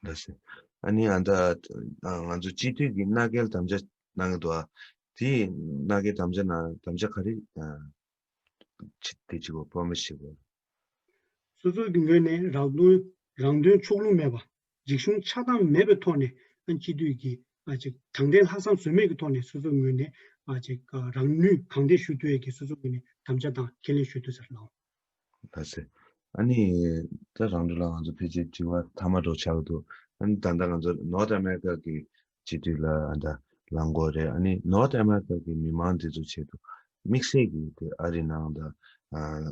ལགས་སེ། ཨ་ནི་ཨ་ད་ང་ཚོ་སྤྱི་འཐུས་ཀྱི་མནའ་སྐྱེལ་དམ་བཅའ་གནང་གི་འདུག་ཨ། དེ་མནའ་སྐྱེལ་དམ་བཅའ་ནང་དམ་བཅའ་ག་རེ་ཨ་ཅི་དེ་ཅིག་པོ་པོ་མི་ཤེས་པ། སོ་སོ་གི་ངོས་ནས་རང་དོན་རང་དོན་ཕྱོགས་ལྷུང་མེད་པ། འཇིགས་ཞུམ་ཆགས་སྡང་མེད་པའི་ཐོག་ནས་ཨ་སྤྱི་འཐུས་ཀྱི་ཨ་ཅིག་དྲང་བདེན་ལྷག་བསམ་ཟོལ་མེད་ཀྱི་ཐོག་ནས་སོ་སོའི་ངོས་ནས་ ཨ་ཅིག་རང་ནུས་གང་ཐད་ཞུ་ཐུབ་ཡས་ཀྱི་སོ་སོ་ངོས་ནས་དམ་བཅའ་དང་ཁས་ལེན་ཞུ་ཐུབ་ཟེར་ལགས། ལགས་སེ། ཨ་ནི་ད་རང་འགྲོ་ལ་ང་ཚོ་ཕལ་ཆེར་དྲི་བ་མཐའ་མ་འགྲོ་ཆགས་འདུག་ཨ་ནི་ད་ལྟ་ང་ཚོ་ནོར་ཨ་མེ་རི་ཀ་གི་སྤྱི་འཐུས་ལ་ཨ་ད་ལངས་དགོས་རེད། ཨ་ནི་ནོར་ཨ་མེ་རི་ཀ་གི་མི་མང་འདི་ཚོ་ཆེད་དུ་དམིགས་བསལ་གྱི་དེ་ཨ་རི་ནང་ད་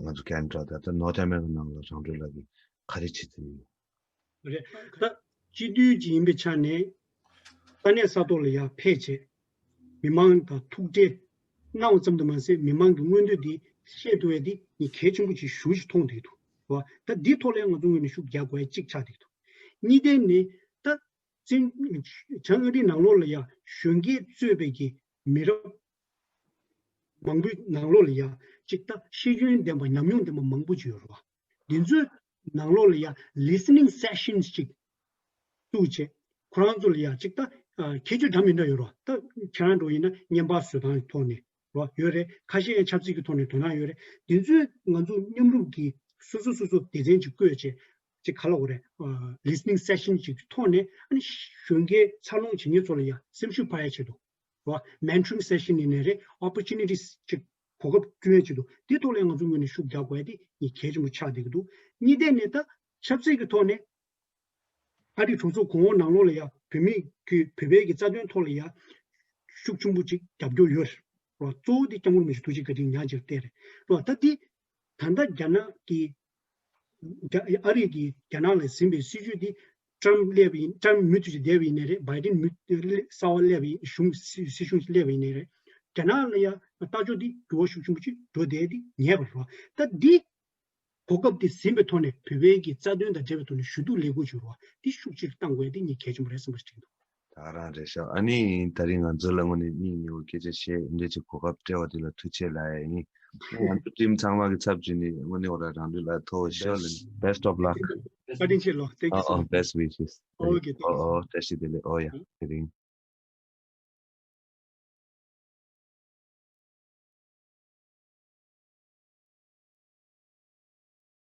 ང་ཚོ་ཁེ་ན་ཌ་ད་ནོར་ཨ་མེ་རི་ཀ་ནང་ལ་རང་འགྲོ་ལ་གི་ག་རེ་བྱེད་རྩིས་ཡོད། རེད། ད་སྤྱི་འཐུས་ཅིག་ཡིན་པའི་ཆ་ནས་ས་གནས་ས་ཐོག་ལ་ཡར་ཕེབས་བྱས་མི་མང་དང་ཐུག་འཕྲད་གནང་བ་ཙམ་དུ་མ་ཟད་མི་མང་གི་མངོན་འདོད་འདི་བཤད་ཐུབ་པ་འདི་ངས་གལ་ཆེན་པོ་ཅིག་ཞེ་པོ་ཅིག་མཐོང་བསྡད་འདུག་བ། ད་འདི་ཐོག་ལ་ང་ཚོ་ངོས་ནས་ཤུགས་རྒྱག་དགོས་ཡ་གཅིག་ཆགས་བསྡད་འདུག་གཉིས་ལྡན་ནི་ད་བཙན་བྱང་ཨ་རིའི་ནང་ལོགས་ལ་ཡ་གཞོན་སྐྱེས་གཙོས་པའི་གི་མི་རབས་མང་པོའི་ནང་ལོགས་ལ་ཡ་གཅིག་ད་ཤེས་ཡོན་ལྡན་པ་ཉམས་མྱོང་ལྡན་པ་མང་པོ་ཅིག་ཡོད་རེད་བ། འདི་ཚོའི་ནང་ལོགས་ལ་ཡ་listening sessions་ཅིག་བཙུགས་བྱས་ཁོ་རང་ཚོ་ལ་ཡ་གཅིག་ད་ཁྱད་ཆོས་འདྲ་མི་འདྲ་ཡོད་རེད་བ། ད་ཁྱེད་རང་འདྲ་བོ་ཡིན་ན་བརྙན་པར་བཟོ་སྟངས་ཀྱི་ཐོག་ནས་རེད་བ་ཡོད་རེད། ཁ་ཤས་ཡང་ཆབ་སྲིད་ཀྱི་ཐོག་ནས་དོ་སྣང་ཡོད་རེད། འདི་ཚོའི་ང་ཚོ་མཉམ་རུབ་ཀྱིས་སོ་སོ་སོ་སོ་སྡེ་ཚན་ཅིག་བསྐོས་བྱས་ཅིག་ག་ལ་འོ་རེད། listening session་ཅིག་གི་ཐོག་ནས་ཨ་ནི་གཞོན་སྐྱེས་འཚར་ལོངས་བྱེད་མཁན་ཚོ་ལ་ཡང་སེམས་ཤུགས་འཕར་ཡ་ཆེད་དུ་རེད་བ། mentoring session་ཡིན་ནའི་རེད། opportunities་ཅིག་གོ་སྐབས་བསྐྲུན་ཡ་ཆེད་དུ་དེ་ཐོག་ལ་ང་ཚོ་ངོས་ནས་ཤུགས་རྒྱག་དགོས་ཡ་དེ་ངས་གལ་ཆེན་པོ་ཆགས་བསྡད་ཀྱི་འདུག་གཉིས་ལྡན་ནས་ད་ཆབ་སྲིད་ཀྱི་ཐོག་ནས་ཨ་རིའི་གྲོས་ཚོགས་གོང་འོག་ནང་ལོགས་ལ་ཡ་བོད་མི་གི་བོད་པའི་གི་རྩ་དོན་ཐོག་ལ་ཡ་ཤུགས་ཆེན་པོ་ཅིག་རྒྱབ་སྐྱོར་ཡོད་རེད་བ། གཙོ་བོ་དེ་སྐྱབས་མགོན་རིན་པོ་ཆེ་ཐུགས་རྗེ་བཀའ་དྲིན་ཉག་གཅིག་བལྟས་རེད་བ། ད་དེ་ད་ལྟ་རྒྱ་ནག་གི་རྒྱ་ཨ་རི་གིས་རྒྱ་ནག་ལ་ཟིན་པའི་སྲིད་ཇུས་འདི་ཀྲམ་སླེབས་པ་ཡིན། ཀྲམ་མུ་མཐུད་ཅིག་བསྡད་པ་ཡིན་ནའི་རེད། བྷའི་ཌེན་མུ་གསར་པ་སླེབས་པ་ཡིན། གཞུང་སྲིད་སྲིད་གཞུང་ཞིག་སླེབས་པ་ཡིན་ནའི་རེད། རྒྱ་ནག་ལ་ཡང་ལྟ་ཕྱོགས་འདི་འགྱུར་བ་ཤུགས་ཆེན་པོ་ཅིག་འགྲོ་བསྡད་འདི་ངེས་པ་རེད་བ། ད་འདི་གོ་སྐབས་འདི་ཟིན་པའི་ཐོག་ནས་བོད་པའི་གི་རྩ་དོན་དང་འབྲེལ་བའི་ཐོག་ནས་ཞུ་གཏུག་ལས་འགུལ་ཞིག་རེད་བ། འདི་ཤུགས་ཆེ་རུ་གཏང་དགོས་འདི་ངས་གལ་ཆེན་པོ་རེད་བསམ་པ་ཞིག་དྲན་འདུག་ད་རང་རེད་ཤག་ཨ་ནི་ད་རིང་ང་ཚོ་ལ་དངོས་གནས་སྙིང་ཉེ་བོ་སྐད་ཆ་བཤད་འདི་ཅིག་གོ་སྐབས་སྤྲད་པ་དེ་ལ་ཐུགས་རྗེ་ཆེ་ལབ་ཡ་ཡིན། ང་ཚོ་ཊིམ་ཚང་མ་གི་ཚབ་བྱས་ནས་དངོས་གནས་འོ་ར་རང་ལུས་ལ་ཐོག་ཤོར་ལ། Best of luck. བཀའ་དྲིན་ཆེ་ལགས། Thank you so much. Oh, best wishes. Okay, thank you so much. Oh, བཀྲ་ཤིས་བདེ་ལེགས། ཨོ་ཡ། དེ་རིང་།